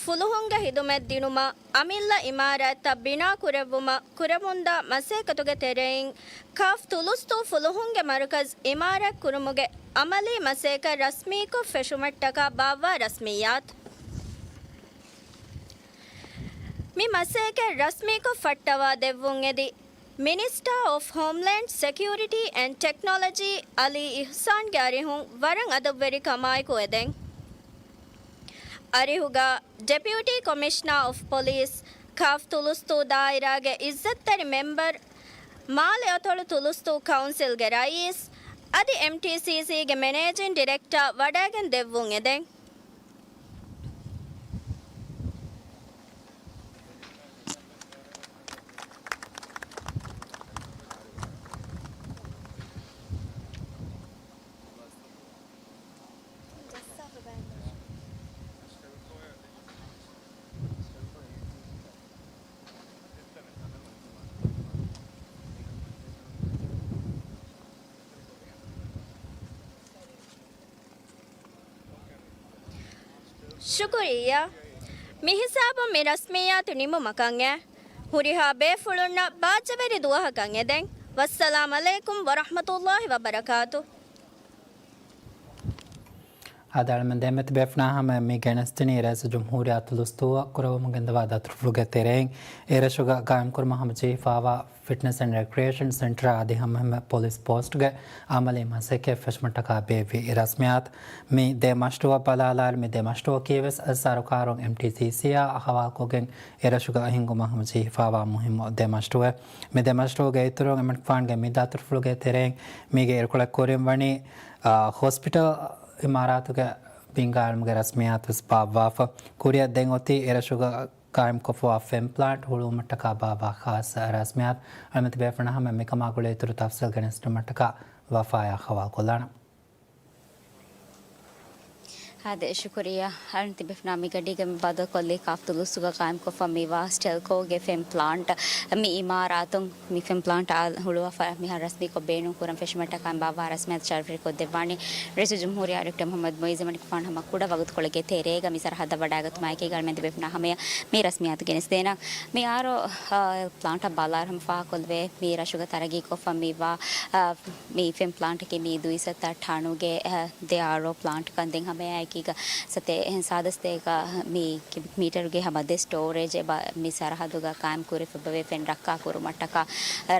ފުލުހުންގެ ޚިދުމަތް ދިނުމަށް އަމިއްލަ އިމާރާތްތައް ބިނާ ކުރެއްވުމަށް ކުރެވުންދާ މަސައްކަތުގެ ތެރެއިން، ކާފް ތުލުސްތޫ ފުލުހުންގެ މަރުކަޒް އިމާރާތް ކުރުމުގެ އަމަލީ މަސައްކަތް ރަސްމީކޮށް ފެށުމަށްޓަކާ ބާއްވާ ރަސްމިއްޔާތު. މި މަސައްކަތް ރަސްމީކޮށް ފައްޓަވާ ދެއްވުން އެދި، މިނިސްޓާ އޮފް ހޯމްލޭންޑް ސެކިއުރިޓީ އެންޑް ޓެކްނޮލޮޖީ އަލީ އިހްސާންގެ އަރިހުން ވަރަށް އަދަބުވެރިކަމާއެކު އެދެން. އަރިހުގަ ޑެޕިއުޓީ ކޮމިޝަނަރ އޮފް ޕޮލީސް، ކާފް ތުލުސްތޫ ދާއިރާގެ އިއްޒަތްތެރި މެމްބަރު، މާލެ އަތޮޅު ތުލުސްތޫ ކައުންސިލްގެ ރައީސް، އަދި އެމްޓީސީސީގެ މެނޭޖިން ޑިރެކްޓަރ ވަޑައިގެން ދެއްވުން އެދެން. ޝުކުރިއްޔާ. މިހިސާބުން މި ރަސްމިއްޔާތު ނިމުމަކަށް އެ. ހުރިހާ ބޭފުޅުންނަށް ބާއްޖަވެރި ދުވަހަކަށް އެދެން. ވައްސަލާމް ޢަލައިކުމް ވަރަޙްމަތުﷲި ވަބަރަކާތު. އާދެ، އަޅަމެން ދެމެތި ބޭފުނާ ހަމަ މި ގެނެސްދިނީ ރައީސުލް ޖުމްހޫރިއްޔާ ތުލުސްތޫއަށް ކުރައްވަމުން ގެންދަވާ ދަތުރުފުޅުގެ ތެރެއިން އެރަށުގަ ގާއިމްކުރުމަށް ހަމަޖެހިފާވާ ފިޓްނެސް އެންޑް ރެކްރިއޭޝަން ސެންޓަރ އަދި ހަމައެހެންމެ ޕޮލިސް ޕޯސްޓްގެ އަމަލީ މަސައްކަތް ފެށުމަށްޓަކާ ބޭއްވި ރަސްމިއްޔާތު. މި ދެ މަޝްރޫއަށް ބަލާލާއިރު، މި ދެ މަޝްރޫއަކީ ވެސް ސަރުކާރުން އެމްޓީސީސީއާ ހަވާލުކޮށްގެން އެރަށުގަ ހިންގުމަށް ހަމަޖެހިފާވާ މުހިއްމު ދެ މަޝްރޫއެއް. މި ދެ މަޝްރޫއުގެ އިތުރުން އެމަނިކުފާނުގެ މި ދަތުރުފުޅުގެ ތެރެއިން މީގެ އިރުކޮޅެއް ކުރިން ވަނީ، އާ، ހޮސްޕިޓަލް އިމާރާތުގެ ބިންގާ އިލްމުގެ ރަސްމިއްޔާތު ވެސް ބާއްވާފަ. ކުރިއަށް ދެން އޮތީ އެރަށުގަ ގާއިމްކޮށްފަވާ ފެން ޕްލާންޓް ހުޅުވުމަށްޓަކާ ބާއްވާ ޚާއްޞަ ރަސްމިއްޔާތު. އަޅަމެތި ބޭފުނާ ހަމަ މިކަމާ ގުޅޭ އިތުރު ތަފްސީލް ގެނެސްދިނުމަށްޓަކާ ވަފާޔާ ހަވާލުކޮށްލާނަން. އާދެ، ޝުކުރިއްޔާ. އަޅަން ތިބެފުނާ މި ގަޑީގަ މި ބަދަލުކޮށްލީ ކާފް ތުލުސްތޫގަ ގާއިމްކޮށްފަ މިވާ ސްޓެލްކޯގެ ފެން ޕްލާންޓް މި އިމާރާތުން މި ފެން ޕްލާންޓް އާ ހުޅުވާފަ މިހާރު ރަސްމީކޮށް ބޭނުންކުރަން ފެށުމަށްޓަކާ ބާއްވާ ރަސްމިއްޔާތު ޝަރަފުވެރިކޮށްދެއްވާނީ ރައީސުލްޖުމްހޫރިއްޔާ ޑޮކްޓަރ މުޙައްމަދު މުޢިއްޒު. އެމަނިކުފާނު ހަމަ ކުޑަ ވަގުތުކޮޅެއްގެ ތެރޭގަ މި ސަރަހައްދަށް ވަޑައިގަތުމާއެކީގަ އަޅަމެން ތިބެފުނާ ހަމަޔަށް މި ރަސްމިއްޔާތު ގެނެސްދޭނަން. މި އާރޯ، އާ، ޕްލާންޓަށް ބަލާއިރު ހަމަ ފާހަގަކޮށްލެވޭ، މި ރަށުގަ ތަރައްގީކޮށްފަ މިވާ، އާ، މި ފެން ޕްލާންޓަކީ މި ދުއިސައްތަ ޓަނުގެ، އަ، ދެ އާރޯ ޕްލާންޓްކަން. ދެން ހަމައެއާއެކީގަ ސަތޭކަ ސާދަސްތޭކަ މި ކިއުބިކް މީޓަރުގެ ހަމަ ދެ ސްޓޯރޭޖެއް ބަ-، މި ސަރަހައްދުގަ ޤާއިމް ކުރިފަ އެބަވޭ ފެން ރައްކާ ކުރުމަށްޓަކާ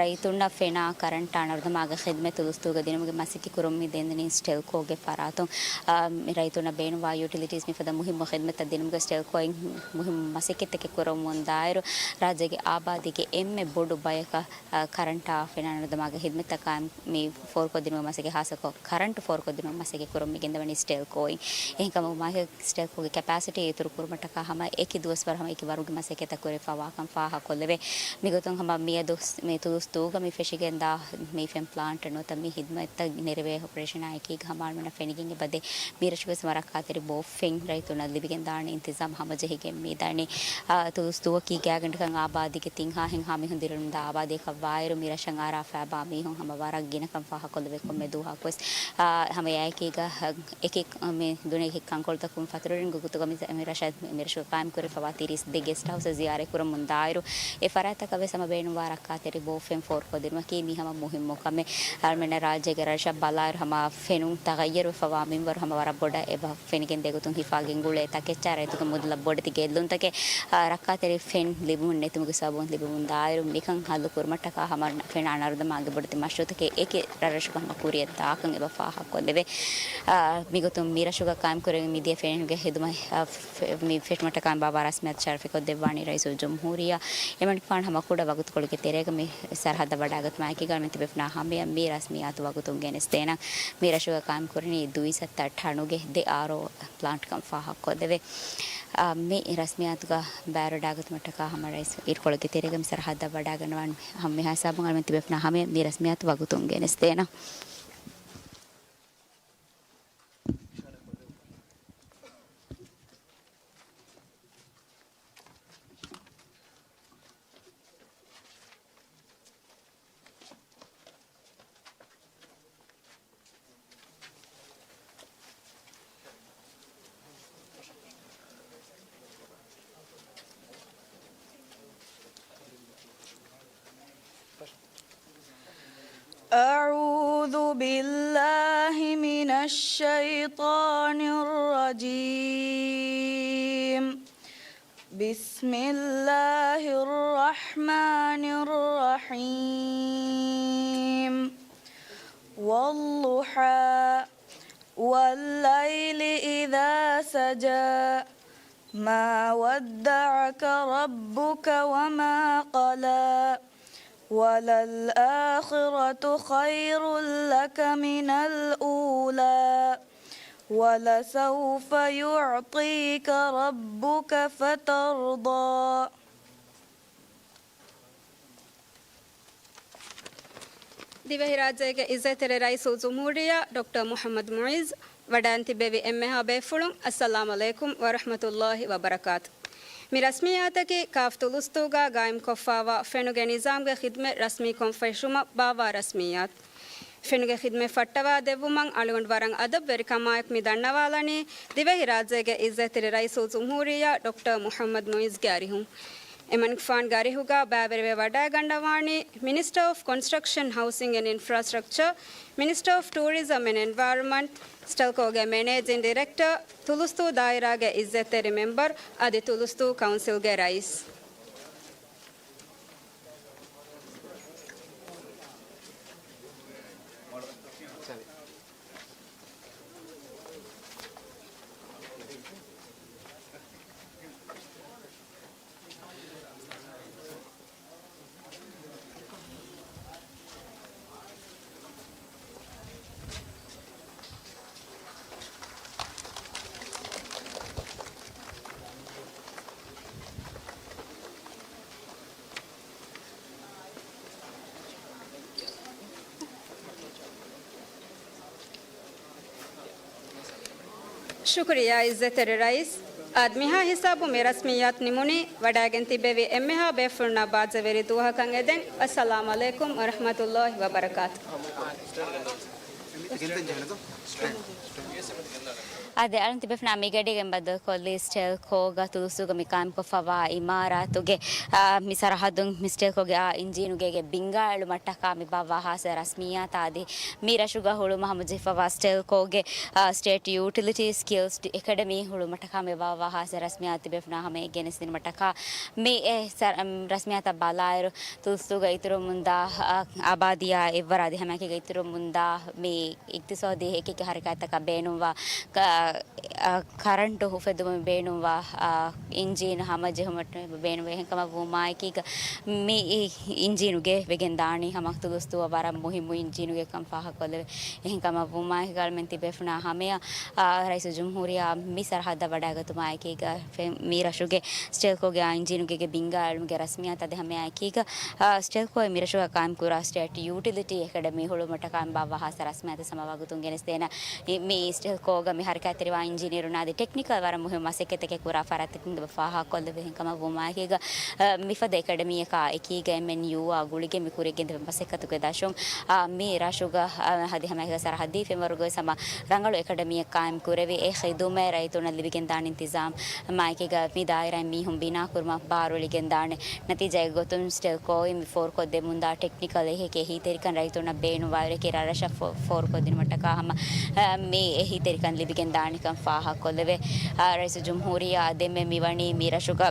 ރައްޔިތުންނަށް ފެނާ ކަރަންޓާ އަނަރުދަމާގެ ޚިދްމަތް ތުލުސްތޫގަ ދިނުމުގެ މަސައްކަތް ކުރަމުން މި ދެން ދިނީ ސްޓެލްކޯގެ ފަރާތުން. އާ، މި ރައްޔިތުންނަށް ބޭނުންވާ ޔުޓިލިޓީސް މިފަދަ މުހިއްމު ޚިދްމަތްތައް ދިނުމުގެ ސްޓެލްކޯއިން މުހިއްމު މަސައްކަތްތަކެއް ކުރަމުން ދާއިރު، ރާއްޖޭގެ އާބާދީގެ އެންމެ ބޮޑު ބަޔަކަށް އަ، ކަރަންޓާ ފެނާ ނަރުދަމާގެ ޚިދްމަތްތައް ކާއިމް މި ފޯރުކޮށްދިނުމުގެ މަސައްކަތް، ހާއްސަކޮށް ކަރަންޓު ފޯރުކޮށްދިނުމުގެ މަސައްކަތް ކުރަމުން މި ގެންދަވަނީ ސްޓެލްކޯއިން. އެހެންކަމުން މާހި ސްޓެލްކޯގެ ކެޕޭސިޓީ އިތުރު ކުރުމަށްޓަކާ ހަމަ އެކި ދުވަސްވަރު ހަމަ އެކި ވަރުގެ މަސައްކަތްތައް ކުރެވިފަވާކަން ފާހަގަކޮށްލެވޭ. މިގޮތުން ހަމަ މިއަދު ސް-، މި ތުލުސް ދޫގަ މި ފެށިގެންދާ މި ފެން ޕްލާންޓް ނުވަތަ މި ޚިދްމަތްތައް ނެރެވޭ އޮޕަރޭޝަނާ އެކީގަ ހަމަ އަޅުމެންނަށް ފެނިގެން އެބަދޭ. މިރަށުގެ ހަމަ ރައްކާތެރި ބޯ ފެން ރައްޔިތުންނަށް ލިބިގެންދާނެ އިންތިޒާމް ހަމަޖެހިގެން މިދާނީ. އާ، ތުލުސް ދުވަކީ ގާތްގަނޑަކަށް އާބާދީގެ ތިން ހާހެއްހާ މީހުން ދިރިއުޅުންދާ އާބާދީއަކަށް ވާއިރު، މި ރަށަށް އަރާފައިބާ މީހުން ހަމަ ވަރަށް ގިނަކަން ފާހަގަކޮށްލެވޭ ކޮންމެ ދުވަހަކުވެސް. އާ، ހަމަ އެއާއެކީގަ، އެކި، މި ދުނިޔޭގެ ކަންކޮޅުތަކުން ފަތުރުވެރިންގެ ގޮތުގަ މި، މި ރަށަށް، މި ރަށުގަ ޤާއިމްކުރެވިފަވާ ތިރީސް ދެ ގެސްޓް ހައުސް ޒިޔާރަތް ކުރަމުން ދާއިރު، އެ ފަރާތްތަކަށް ވެސް ހަމަ ބޭނުންވާ ރައްކާތެރި ބޯ ފެން ފޯރުކޮށްދިނުމަކީ މީ ހަމަ މުހިއްމު ކަމެއް. އަޅުމެންނަށް ރާއްޖޭގެ ރަށަށް ބަލާއިރު ހަމަ ފެނުން ތަޣައްޔަރުވެފަވާ މިންވަރު ހަމަ ވަރަށް ބޮޑަށް އެބަ ފެނިގެންދޭ ގޮތުން ހިފާގެން ގުޅޭ ތަކެއްޗާ ރައްޔިތުންގެ މުދަލަށް ބޮޑެތި ގެއްލުންތަކެއް، އާ، ރައްކާތެރި ފެން ލިބުމުން ނެތުމުގެ ސަބަބުން ލިބެމުން ދާއިރު، މިކަން ހައްލު ކުރުމަށްޓަކާ ހަމަ ފެނާ ނަރުދަމާގެ ބޮޑެތި މަޝްރޫޢުތަކެއް އެކި ރަށްރަށަކު ހަމަ ކުރިއަށް ދާކަން އެބަ ފާހަގަކޮށްލެވޭ. އާ، މިގޮތުން މިރަށުގަ ޤާއިމްކުރެވި މިދިޔަ ފެނުނުގެ ޚިދުމަތް، އާ، ފެ-، މި ފެށުމަށްޓަކާ ބާއްވާ ރަސްމިއްޔާތު ޝަރަފުވެރިކޮށްދެއްވާނީ ރައީސުލްޖުމްހޫރިއްޔާ. އެމަނިކުފާނު ހަމަ ކުޑަ ވަގުތުކޮޅެއްގެ ތެރޭގަ މި ސަރަހައްދަށް ވަޑައިގަތުމާއެކީގަ އަޅުމެން ތިބެފުނާ ހަމަޔަށް މި ރަސްމިއްޔާތު ވަގުތުން ގެނެސްދޭނަން. މި ރަށުގަ ޤާއިމްކުރަނީ ދުއިސައްތަ ޓަނުގެ ދެ އާރޯ ޕްލާންޓްކަން ފާހަގަކޮށްދެވޭ. އާ، މި ރަސްމިއްޔާތުގަ ބައިވެރިވެވަޑައިގަތުމަށްޓަކާ ހަމަ ރައީސް އިރުކޮޅެއްގެ ތެރޭގަ މި ސަރަހައްދަށް ވަޑައިގަންނަވާން ހަމަ މިހާ ހިސާބުން އަޅުމެން ތިބެފުނާ ހަމަޔަށް މި ރަސްމިއްޔާތު ވަގުތުން ގެނެސްދޭނަން. أعوذ بالله من الشيطان الرجيم. بسم الله الرحمن الرحيم. والضحى. والليل إذا سجى. ما ودعك ربك وما قلى. وللآخرة خير لك من الأولى. ولسوف يعطيك ربك فترضى. ދިވެހިރާއްޖޭގެ އިއްޒަތްތެރި ރައީސުލްޖުމްހޫރިއްޔާ ޑޮކްޓަރ މުޙައްމަދު މުޢިއްޒު ވަޑައިން ތިއްބެވި އެންމެހާ ބޭފުޅުން، އައްސަލާމް ޢަލައިކުމް ވަރަޙްމަތުﷲި ވަބަރަކާތު. މި ރަސްމިއްޔާތަކީ ކާފް ތުލުސްތޫގަ ގާއިމްކޮށްފާވާ ފެނުގެ ނިޒާމްގެ ޚިދްމަތް ރަސްމީކޮށް ފެށުމަށް ބާއްވާ ރަސްމިއްޔާތު. ފެނުގެ ޚިދްމަތް ފައްޓަވާ ދެއްވުމަށް އަޅުގަނޑު ވަރަށް އަދަބުވެރިކަމާއެކު މި ދަންނަވާލަނީ، ދިވެހިރާއްޖޭގެ އިއްޒަތްތެރި ރައީސުލްޖުމްހޫރިއްޔާ ޑޮކްޓަރ މުޙައްމަދު މުޢިއްޒުގެ އަރިހުން. އެމަނިކުފާނުގެ އަރިހުގަ ބައިވެރިވެ ވަޑައިގަންނަވާނީ، މިނިސްޓަރ އޮފް ކޮންސްޓްރަކްޝަން، ހައުސިން އެންޑް އިންފްރާސްޓްރަކްޗަރ، މިނިސްޓަރ އޮފް ޓޫރިޒަމް އެންޑް އެންވަޔަރަންމަންޓް، ސްޓެލްކޯގެ މެނޭޖިން ޑިރެކްޓަރ، ތުލުސްތޫ ދާއިރާގެ އިއްޒަތްތެރި މެމްބަރު އަދި ތުލުސްތޫ ކައުންސިލްގެ ރައީސް. ޝުކުރިއްޔާ އިއްޒަތްތެރި ރައީސް. އާދެ، މިހާ ހިސާބުން މި ރަސްމިއްޔާތު ނިމުނީ. ވަޑައިގެން ތިއްބެވި އެންމެހާ ބޭފުޅުންނާ ބާއްޖަވެރި ދުވަހަކަށް އެދެން. އައްސަލާމް ޢަލައިކުމް ވަރަޙްމަތުﷲި ވަބަރަކާތު. އާދެ، އަޅުން ތިބޭފުޅުންނާ މިގަޑީގެން ބައްދަލުކޮށްލީ ސްޓެލްކޯގަ ތުލުސްތޫގަ މި ޤާއިމްކޮށްފައިވާ އިމާރާތުގެ، އާ، މި ސަރަހައްދުން މި ސްޓެލްކޯގެ އާ އިންޖީނުގޭގެ ބިންގާ އެޅުމަށްޓަކާ މި ބާއްވާ ހާއްސަ ރަސްމިއްޔާތާ އަދި މި ރަށުގަ ހުޅުމަށް ހަމަޖެހިފައިވާ ސްޓެލްކޯގެ، އާ، ސްޓޭޓް ޔޫޓިލިޓީ ސްކިލްސް އެކަޑަމީ ހުޅުމަށްޓަކާ މި ބާއްވާ ހާއްސަ ރަސްމިއްޔާތު ތިބޭފުޅުންނާ ހަމަޔަށް ގެނެސްދިނުމަށްޓަކާ މި އެ ސަ-، އަމް، ރަސްމިއްޔާތަށް ބަލާއިރު، ތުލުސްތޫގަ އިތުރުމުންދާ، އާ، އާބާދީއާ އެއްވަރަށް އަދި ހަމައެކީގަ އިތުރުމުންދާ މި އިޤްތިޞާދީ އެކިއެކި ހަރަކާތްތަކަށް ބޭނުންވާ ކަ-، އާ، ކަރަންޓު އުފެއްދުމަށް ބޭނުންވާ، އާ، އިންޖީނު ހަމަޖެހުމަށް ބޭނުންވޭ. އެހެންކަމަށް ވުމާއެކީގަ މި އި-، އިންޖީނުގެ ވެގެން ދާނީ ހަމަ ތުލުސްތޫއަށް ވަރަށް މުހިއްމު އިންޖީނުގެ ކަން ފާހަގަކޮށްލެވޭ. އެހެންކަމަށް ވުމާއެކީގަ އަޅުމެން ތިބޭފުޅުންނާ ހަމަޔަށް، އާ، ރައީސުލްޖުމްހޫރިއްޔާ މި ސަރަހައްދަށް ވަޑައިގަތުމާއެކީގަ ފެ-، މި ރަށުގެ ސްޓެލްކޯގެ އާ އިންޖީނުގޭގެ ބިންގާ އެޅުމުގެ ރަސްމިއްޔާތަށް އަދި ހަމައެކީގަ، އާ، ސްޓެލްކޯއިން މި ރަށުގަ ޤާއިމްކުރާ ސްޓޭޓް ޔޫޓިލިޓީ އެކަޑަމީ ހުޅުމަށްޓަކާ މި ބާއްވާ ހާއްސަ ރަސްމިއްޔާތަށް ސަމާވާގޮތުން ގެނެސްދޭނަ. މި، މި ސްޓެލްކޯގަ މި ހަރަކާތްތެރިވާ އިންޖީނިއަރުން އަދި ޓެކްނިކަލް ވަރަށް މުހިއްމު މަސައްކަތްތަކެއް ކުރާ ފަރާތްތަކެއް ފާހަގަކޮށްލެވޭ. އެހެންކަމަށް ވުމާއެކީގަ، އަ، މިފަދަ އެކަޑަމީއަކާ އެކީގަ އެމްއެންޔޫއާ ގުޅިގެން މި ކުރިޔަށްގެންދެވޭ މަސައްކަތުގެ ދަށުން، އަ، މި ރަށުގަ، އަ، އަދި ހަމައެކީގަ ސަރަހައްދީ ފެންވަރުގަ ވެސް ހަމަ ރަނގަޅު އެކަޑަމީއެއް ޤާއިމް ކުރެވި އެ ޚިދުމަތް ރައްޔިތުންނަށް ލިބިގެންދާނެ އިންތިޒާމް މާއެކީގަ މި ދާއިރާއިން މީހުން ބިނާކުރުމަށް ބާރުއެޅިގެންދާނެ. ނަތީޖާއެއްގެ ގޮތުން ސްޓެލްކޯއިން މި ފޯރުކޮށްދެމުންދާ ޓެކްނިކަލް އެހީތެރިކަން ރައްޔިތުންނަށް ބޭނުންވާއިރު އެކި ރަށްރަށަށް ފޯ-، ފޯރުކޮށްދިނުމަށްޓަކާ ހަމަ، އަ، މި އެހީތެރިކަން ލިބިގެން ދާނެކަން ފާހަގަކޮށްލެވޭ. އަ، ރައީސުލްޖުމްހޫރިއްޔާ އާ ދެންމެ މިވަނީ މި ރަށުގަ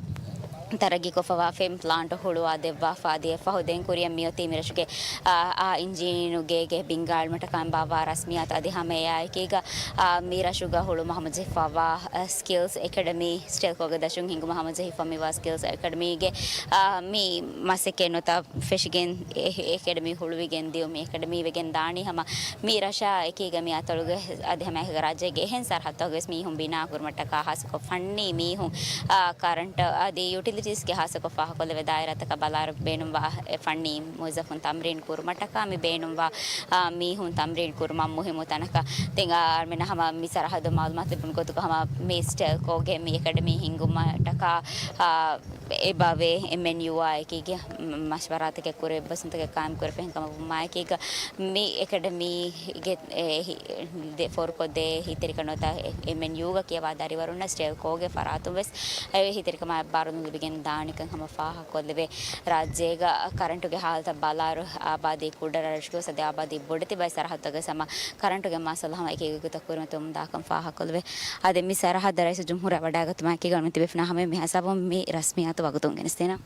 ތަރައްގީކޮށްފައިވާ ފެން ޕްލާންޓު ހުޅުވާ ދެއްވާފަ އަދި އެއަށްފަހު ދެން ކުރިއަށް މިއޮތީ މިރަށުގެ، އާ، އާ އިންޖީނުގޭގެ ބިންގާ އެޅުމަށްޓަކާ ބާއްވާ ރަސްމިއްޔާތު އަދި ހަމައެއާއެކީގަ، އާ، މި ރަށުގަ ހުޅުމަށް ހަމަޖެހިފައިވާ، އާ، ސްކިލްސް އެކަޑަމީ ސްޓެލްކޯގެ ދަށުން ހިންގުމަށް ހަމަޖެހިފަ މިވާ ސްކިލްސް އެކަޑަމީގެ، އާ، މި މަސައްކަތް ނުތަ ފެށިގެން އެ-، އެކަޑަމީ ހުޅުވިގެން ދިޔުމީ އެކަޑަމީ ވެގެން ދާނީ ހަމަ މި ރަށާ އެކީގަ މި އަތޮޅުގެ އަދި ހަމައެކަ ރާއްޖޭގެ އެހެން ސަރަހައްދުތަކުގެ ވެސް މީހުން ބިނާކުރުމަށްޓަކާ ހާއްސަކޮށް ފަންނީ މީހުން، އާ، ކަރަންޓް އަދި ޔުޓިލިޓީސްގެ ހާއްސަކޮށް ފާހަގަކޮށްލެވޭ ދާއިރާތަކަށް ބަލާއިރު ބޭނުންވާ އެ ފަންނީ މުވައްޒަފުން ތަމްރީން ކުރުމަށްޓަކާ މި ބޭނުންވާ، އާ، މީހުން ތަމްރީން ކުރުމަށް މުހިއްމު ތަނަކަށް. ދެން، އާ، އަޅުމެންނަށް ހަމަ މި ސަރަހައްދު މައުލޫމާތު ލިބުނު ގޮތުގަ ހަމަ މި ސްޓެލްކޯގެ މި އެކަޑަމީ ހިންގުމަށްޓަކާ، އާ، އެބަވޭ. އެމްއެންޔޫއާ އެކީގެ މަޝްވަރާތަކެއް ކުރެ އެއްބަސްވުންތަކެއް ޤާއިމްކުރެފައި ކަމަށްވުމާ އެކީގަ މި އެކަޑަމީގެ އެ، ހި-، ދެ ފޯރުކޮށްދޭ ހިތެރިކަން ނުވަތަ އެމްއެންޔޫގަ ކިޔަވާ ދަރިވަރުންނަށް ސްޓެލްކޯގެ ފަރާތުން ވެސް އެ ހިތެރިކަމާ ބާރު ލިބިގެން ދާނެކަން ހަމަ ފާހަގަކޮށްލެވޭ. ރާއްޖޭގަ ކަރަންޓުގެ ހާލަތަށް ބަލާއިރު އާބާދީ ކުޑަރަށުގެ ސަދެ އާބާދީ ބޮޑެތި ބައި ސަރަހައްދުގެ ހަމަ ކަރަންޓުގެ މައްސަލަ ހަމަ އެކީގެ ގޮތަށް ކުރިމަތިވަމުން ދާކަން ފާހަގަކޮށްލެވޭ. އަދި މި ސަރަހައްދަށް ރައީސުލްޖުމްހޫރިއްޔާ ވަޑައިގަތުމާ އެކީގަ ތިބެފިނާ ހަމަ މި ހިސާބުން މި ރަސްމިއްޔާތު ވަގުތުން ގެނެސްދޭނަން.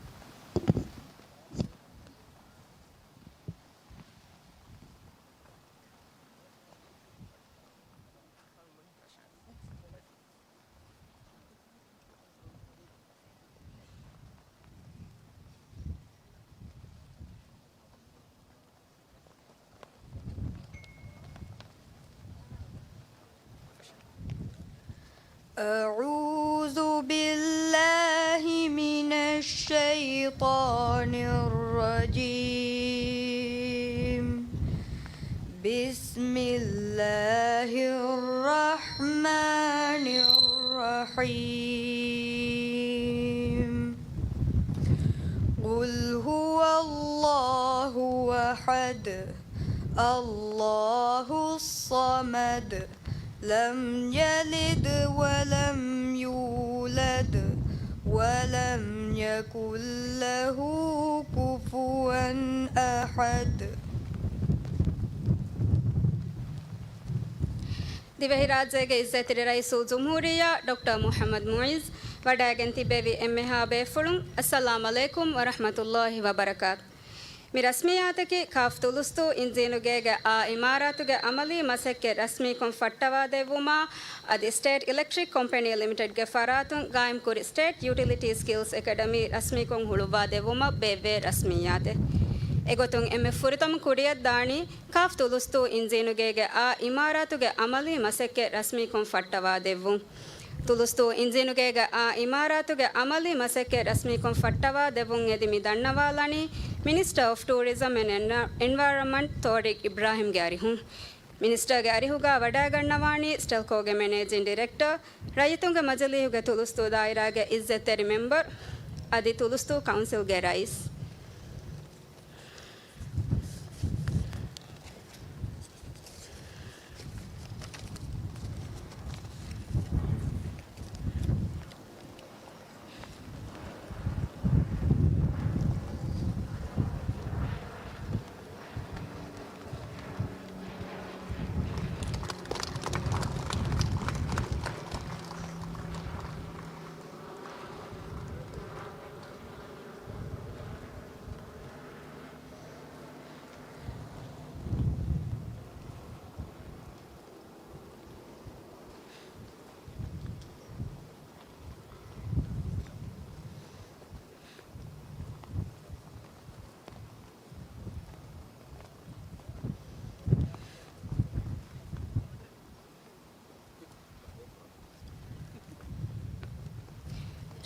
أعوذ بالله من الشيطان الرجيم. بسم الله الرحمن الرحيم. قل هو الله أحد، الله الصمد، لم يلد ولم يولد، ولم يكن له كفوا أحد. ދިވެހިރާއްޖޭގެ އިއްޒަތްތެރި ރައީސުލްޖުމްހޫރިއްޔާ ޑޮކްޓަރ މުޙައްމަދު މުޢިއްޒު ވަޑައިގެން ތިއްބެވި އެންމެހާ ބޭފުޅުން، އައްސަލާމް ޢަލައިކުމް ވަރަޙްމަތުﷲ ވަބަރަކާތު. މި ރަސްމިއްޔާތަކީ ކާފް ތުލުސްދޫ އިންޖީނުގޭގެ އާ އިމާރާތުގެ އަމަލީ މަސައްކަތް ރަސްމީކޮށް ފައްޓަވާދެއްވުމާ، އަދި ސްޓޭޓް އިލެކްޓްރިކް ކޮމްޕެނީ ލިމިޓެޑްގެ ފަރާތުން ގާއިމްކުރި ސްޓޭޓް ޔުޓިލިޓީ ސްކިލްސް އެކަޑަމީ ރަސްމީކޮށް ހުޅުއްވާދެއްވުމަށް ބޭއްވޭ ރަސްމިއްޔާތެއް. އެގޮތުން އެންމެ ފުރަތަމަ ކުރިއަށްދާނީ ކާފް ތުލުސްދޫ އިންޖީނުގޭގެ އާ އިމާރާތުގެ އަމަލީ މަސައްކަތް ރަސްމީކޮށް ފައްޓަވާދެއްވުން. ތުލުސްދޫ އިންޖީނުގޭގެ އާ އިމާރާތުގެ އަމަލީ މަސައްކަތް ރަސްމީކޮށް ފައްޓަވާ ދެއްވުން އެދި މި ދަންނަވާލަނީ މިނިސްޓަރ އޮފް ޓޫރިޒަމް އެންޑް އެންވަޔަރމަންޓް ތޯރިގް އިބްރާހިމްގެ އަރިހުން. މިނިސްޓަރގެ އަރިހުގާ ވަޑައިގަންނަވާނީ ސްޓެލްކޯގެ މެނޭޖިން ޑިރެކްޓަރ، ރައްޔިތުންގެ މަޖިލީހުގެ ތުލުސްދޫ ދާއިރާގެ އިއްޒަތްތެރި މެމްބަރު އަދި ތުލުސްދޫ ކައުންސިލްގެ ރައީސް.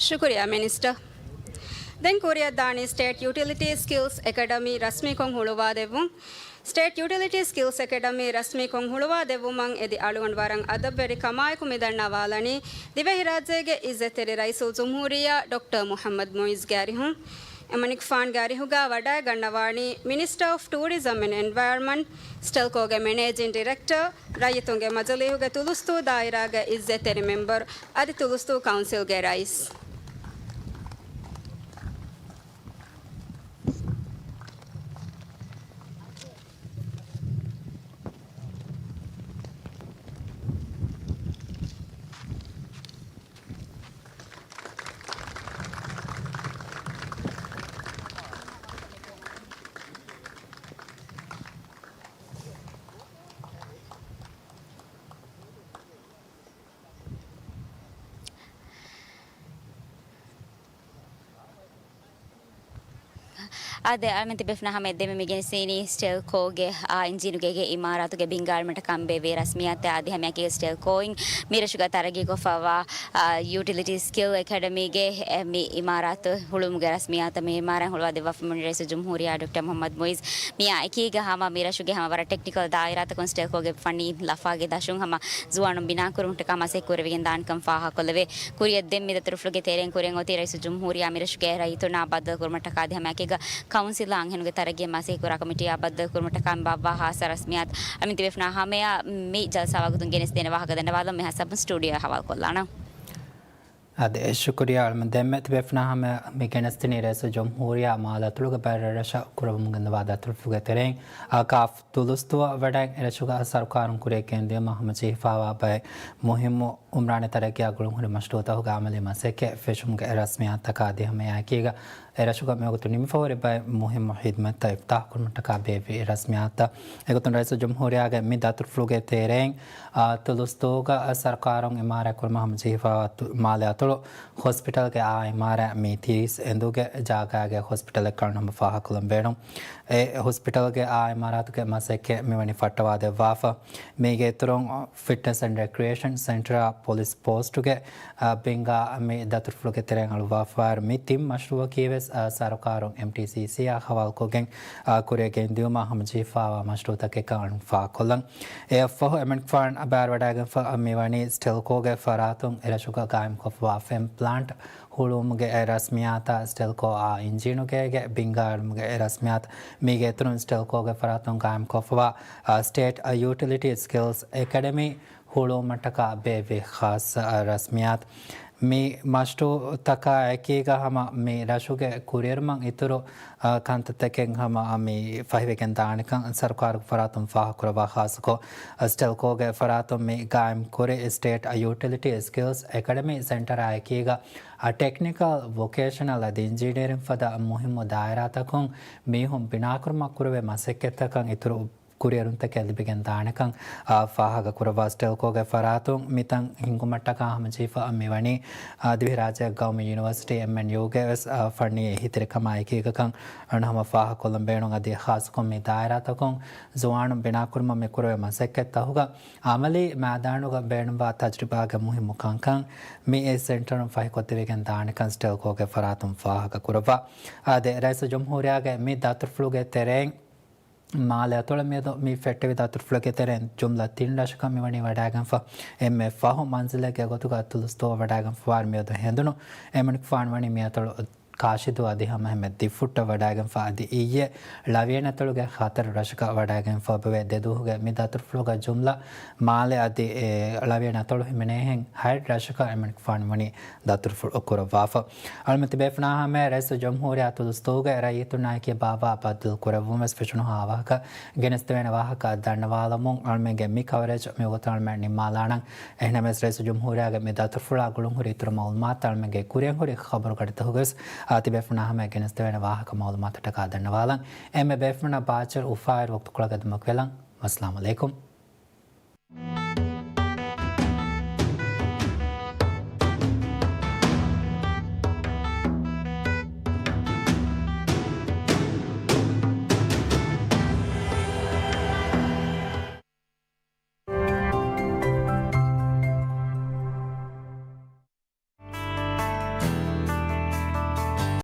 ޝުކުރިއްޔާ މިނިސްޓަރ. ދެން ކުރިއަށްދާނީ ސްޓޭޓް ޔުޓިލިޓީ ސްކިލްސް އެކަޑަމީ ރަސްމީކޮށް ހުޅުވާދެއްވުން. ސްޓޭޓް ޔުޓިލިޓީ ސްކިލްސް އެކަޑަމީ ރަސްމީކޮށް ހުޅުވާދެއްވުމަށް އެދި އަޅުގަނޑު ވަރަށް އަދަބުވެރިކަމާއެކު މިދަންނަވާލަނީ ދިވެހިރާއްޖޭގެ އިއްޒަތްތެރި ރައީސުލްޖުމްހޫރިއްޔާ ޑޮކްޓަރ މުޙައްމަދު މުޢިއްޒުގެ އަރިހުން. އެމަނިކުފާނުގެ އަރިހުގާ ވަޑައިގަންނަވާނީ މިނިސްޓަރ އޮފް ޓޫރިޒަމް އެންޑް އެންވަޔަރމަންޓް، ސްޓެލްކޯގެ މެނޭޖިން ޑިރެކްޓަރ، ރައްޔިތުންގެ މަޖިލީހުގެ ތުލުސްދޫ ދާއިރާގެ އިއްޒަތްތެރި މެމްބަރު އަދި ތުލުސްދޫ ކައުންސިލްގެ ރައީސް. އާދެ، އަޅަމެން ތިބޭފުޅުންނާ ހަމަ އެއްދެމެ މި ގެނެސްދިނީ ސްޓެލްކޯގެ އާ އިންޖީނުގޭގެ އިމާރާތުގެ ބިންގާ އަޅަމެންޓަކާ ބޭއްވި ރަސްމިއްޔާތެއް. އަދި ހަމައެކީގަ ސްޓެލްކޯއިން މިރަށުގަ ތަރައްގީކޮށްފައިވާ، އާ، ޔޫޓިލިޓީ ސްކިލް އެކަޑަމީގެ އެ، މި އިމާރާތު ހުޅުވުމުގެ ރަސްމިއްޔާތަށް މި އިމާރާތް ހުޅުވާ ދެއްވާފަ މިވަނީ ރައީސުލްޖުމްހޫރިއްޔާ ޑޮކްޓަރ މުޙައްމަދު މުޢިއްޒު. މިއާ އެކީގަ ހަމަ މިރަށުގެ ހަމަ ވަރަށް ޓެކްނިކަލް ދާއިރާތަކުން ސްޓެލްކޯގެ ފަންނީ ލަފާގެ ދަށުން ހަމަ ޒުވާނުން ބިނާކުރުމަށްޓަކާ މަސައްކަތް ކުރެވިގެން ދާނެކަން ފާހަގަކޮށްލެވޭ. ކުރިއަށް ދެން މި ދަތުރުފުޅުގެ ތެރެއިން ކުރިއަށް އޮތީ ރައީސުލްޖުމްހޫރިއްޔާ މިރަށުގެ ރައްޔިތުންނާ ބައްދަލުކުރުމަށްޓަކާ އަދި ހަމައެކީގަ ކައުންސިލްއާ އަންހެނުންގެ ތަރައްގީއަށް މަސައްކަތް ކުރާ ކޮމިޓީއާ ބައްދަލުކުރުމަށްޓަކާ މި ބާއްވާ ހާއްސަ ރަސްމިއްޔާތު. އަމިއްލަ ތިބޭފުޅުންނާ ހަމަޔަށް މި ޖަލްސާ ވަގުތުން ގެނެސްދޭނެ ވާހަކަ ދަންނަވާލަން މިހާ ސަބުން ސްޓޫޑިއޯއަށް ހަވާލުކޮށްލާނަން. އާދެ، ޝުކުރިއްޔާ އަޅަމެން. ދެންމެ ތިބޭފުޅުންނާ ހަމަ މި ގެނެސްދިނީ ރައީސުލްޖުމްހޫރިއްޔާ މާލެ އަތޮޅުގެ ބައެއް ރަށްރަށަށް ކުރައްވަމުން ގެންދަވާ ދަތުރުފުޅުގެ ތެރެއިން. އާ، ކާފް ދުލުސްދުވަހު ވަޑައިގެން އެރަށުގަ ސަރުކާރުން ކުރިއަށް ގެންދިޔުމަށް ހަމަޖެހިފައިވާ ބައެއް މުހިއްމު އުމްރާނީ ތަރައްގީއާ ގުޅުންހުރި މަޝްރޫޢުތަކުގެ އަމަލީ މަސައްކަތް ފެށުމުގެ ރަސްމިއްޔާތަކާ އަދި ހަމައެކީގަ އެރަށުގަ މިވަގުތު ނިމިފަހުރި ބައެއް މުހިއްމު ހިދުމަތްތައް އިފްތާޙުކުރުމަށްޓަކާ ބޭއްވި ރަސްމިއްޔާތައް. އެގޮތުން ރައީސުލްޖުމްހޫރިއްޔާގެ މި ދަތުރުފުޅުގެ ތެރެއިން، އާ، ދުލުސްދުވަހުގަ ސަރުކާރުން އިމާރާތްކުރުމަށް ހަމަޖެހިފައިވާ މާލެ އަތޮޅު ހޮސްޕިޓަލްގެ އާ އިމާރާތް މި ތިރީސް އެނދުގެ ޖާގައިގެ ހޮސްޕިޓަލެއްކަން ހަމަ ފާހަގަކޮށްލަން ބޭނުން. އެ ހޮސްޕިޓަލްގެ އާ އިމާރާތުގެ މަސައްކަތް މިވަނީ ފައްޓަވާދެއްވާފަ. މީގެ އިތުރުން، އާ، ފިޓްނަސް އެންޑް ރެކްރިއޭޝަން ސެންޓަރ ޕޮލިސް ޕޯސްޓުގެ، އާ، ބިންގާ މި ދަތުރުފުޅުގެ ތެރެއިން އަޅުއްވާފައިވާ މި ތިން މަޝްރޫއަކީވެސް، އާ، ސަރުކާރުން އެމްޓީސީސީއާ ހަވާލުކޮށްގެން، އާ، ކުރިއަށް ގެންދިޔުމަށް ހަމަޖެހިފައިވާ މަޝްރޫއުތަކެއްކަން އަޅުން ފާހަގަކޮށްލަން. އެއަށްފަހު އެމަނިކުފާން ބައިވެރިވަޑައިގެންފަ މިވަނީ ސްޓެލްކޯގެ ފަރާތުން އެރަށުގަ ގާއިމްކޮށްފައިވާ ފެން ޕްލާންޓް ހުޅުވުމުގެ ރަސްމިއްޔާތާ ސްޓެލްކޯއާ އިންޖީނުގޭގެ ބިންގާ އެޅުމުގެ ރަސްމިއްޔާތު. މީގެ އިތުރުން ސްޓެލްކޯގެ ފަރާތުން ގާއިމްކޮށްފައިވާ، އާ، ސްޓޭޓް ޔޫޓިލިޓީ ސްކިލްސް އެކަޑަމީ ހުޅުވުމަށްޓަކާ ބޭއްވި ޚާއްޞަ ރަސްމިއްޔާތު. މި މަޝްރޫއުތަކާ އެކީގަ ހަމަ މި ރަށުގެ ކުރިއެރުމަށް އިތުރު، އާ، ކަންތައްތަކެއް ހަމަ މި ފަހިވެގެން ދާނެކަން ސަރުކާރުގެ ފަރާތުން ފާހަގަކުރައްވާ ޚާއްޞަކޮށް، ސްޓެލްކޯގެ ފަރާތުން މި ގާއިމް ކުރި ސްޓޭޓް ޔޫޓިލިޓީ ސްކިލްސް އެކަޑަމީ ސެންޓަރާ އެކީގަ، އާ، ޓެކްނިކަލް، ވޮކޭޝަނަލް އަދި އިންޖީނިއަރިން ފަދަ މުހިއްމު ދާއިރާތަކުން މީހުން ބިނާކުރުމަށް ކުރެވޭ މަސައްކަތްތަކަށް އިތުރު ކުރިއެރުންތަކެއް ލިބިގެން ދާނެކަން، އާ، ފާހަގަ ކުރައްވާ ސްޓެލްކޯގެ ފަރާތުން މިތަން ހިންގުމަށްޓަކާ ހަމަޖެހިފަ މިވަނީ، އާ، ދިވެހިރާއްޖޭގެ ގައުމީ ޔުނިވަރސިޓީ، އެމްއެންޔޫގެ ވެސް، އާ، ފަންނީ އެހީތެރިކަމާ އެކީގަކަން އަޅުން ހަމަ ފާހަގަކޮށްލަން ބޭނުން. އަދި ޚާއްޞަކޮށް މި ދާއިރާތަކުން ޒުވާނުން ބިނާކުރުމަށް މި ކުރެވޭ މަސައްކަތްތަކުގަ އަމަލީ މައިދާނުގަ ބޭނުންވާ ތަޖުރިބާގެ މުހިއްމު ކަންކަން މި ސެންޓަރުން ފަހިކޮށްދެވިގެން ދާނެކަން ސްޓެލްކޯގެ ފަރާތުން ފާހަގަ ކުރައްވާ. އާދެ، ރައީސުލްޖުމްހޫރިއްޔާގެ މި ދަތުރުފުޅުގެ ތެރެއިން މާލެ އަތޮޅަށް މިއަދު މި ފެއްޓެވި ދަތުރުފުޅުގެ ތެރެއިން ޖުމްލަ ތިން ރަށަކަށް މިވަނީ ވަޑައިގެންފަ. އެންމެ ފަހު މަންޒިލެއްގެ ގޮތުގަ ތުލުސްދުވަހު ވަޑައިގެންފަވާ މިއަދު ހެނދުނު އެމަނިކުފާނު ވަނީ މިއަތޮޅު ކާށިދޫ އަދި ހަމައެހެންމެ ދިފުއްޓަށް ވަޑައިގެންފަ އަދި އިއްޔެ ޅަވިޔަނި އަތޮޅުގެ ހަތަރު ރަށަކަށް ވަޑައިގެންފަ އޮތް ދެ ދުވަހުގެ މި ދަތުރުފުޅުގަ ޖުމްލަ މާލެ އަދި، އެ، ޅަވިޔަނި އަތޮޅު ހިމެނޭހެން ހަތް ރަށަކަށް އެމަނިކުފާނު ވަނީ ދަތުރުފުޅު ކުރައްވާފަ. އަޅުމެން ތިބޭފުނާ ހަމަޔަށް ރައީސުލްޖުމްހޫރިއްޔާ ތުލުސްދުވަހުގެ ރައްޔިތުންނާއެކީ ބާއްވާ ބައްދަލު ކުރެއްވުން ވެސް ފެށުނުހާ ވާހަކަ ގެނެސްދެވޭނެ ވާހަކަ ދަންނަވާލަމުން އަޅުމެންގެ މި ކަވަރޭޖް މިވަގުތު އަޅުމެން ނިންމާލާނަން. އެހެންނަމަވެސް ރައީސުލްޖުމްހޫރިއްޔާގެ މި ދަތުރުފުޅާ ގުޅުންހުރި އިތުރު މައުލޫމާތު އަޅުމެންގެ ކުރިއަށް ހުރި ޚަބަރުގަޑިތަކުގަވެސް، އާ، ތިބޭފުނާ ހަމަޔަށް ގެނެސްދެވޭނެ ވާހަކަ މައުލޫމާތުތަކާ ދަންނަވާލަން. އެންމެ ބޭފުންނަށް ބާއްޖަވެރި އުފާވެރި ވަގުތުކޮޅެއް ގަދަމަކު ވެލަން. ވައްސަލާމު ޢަލައިކުމް.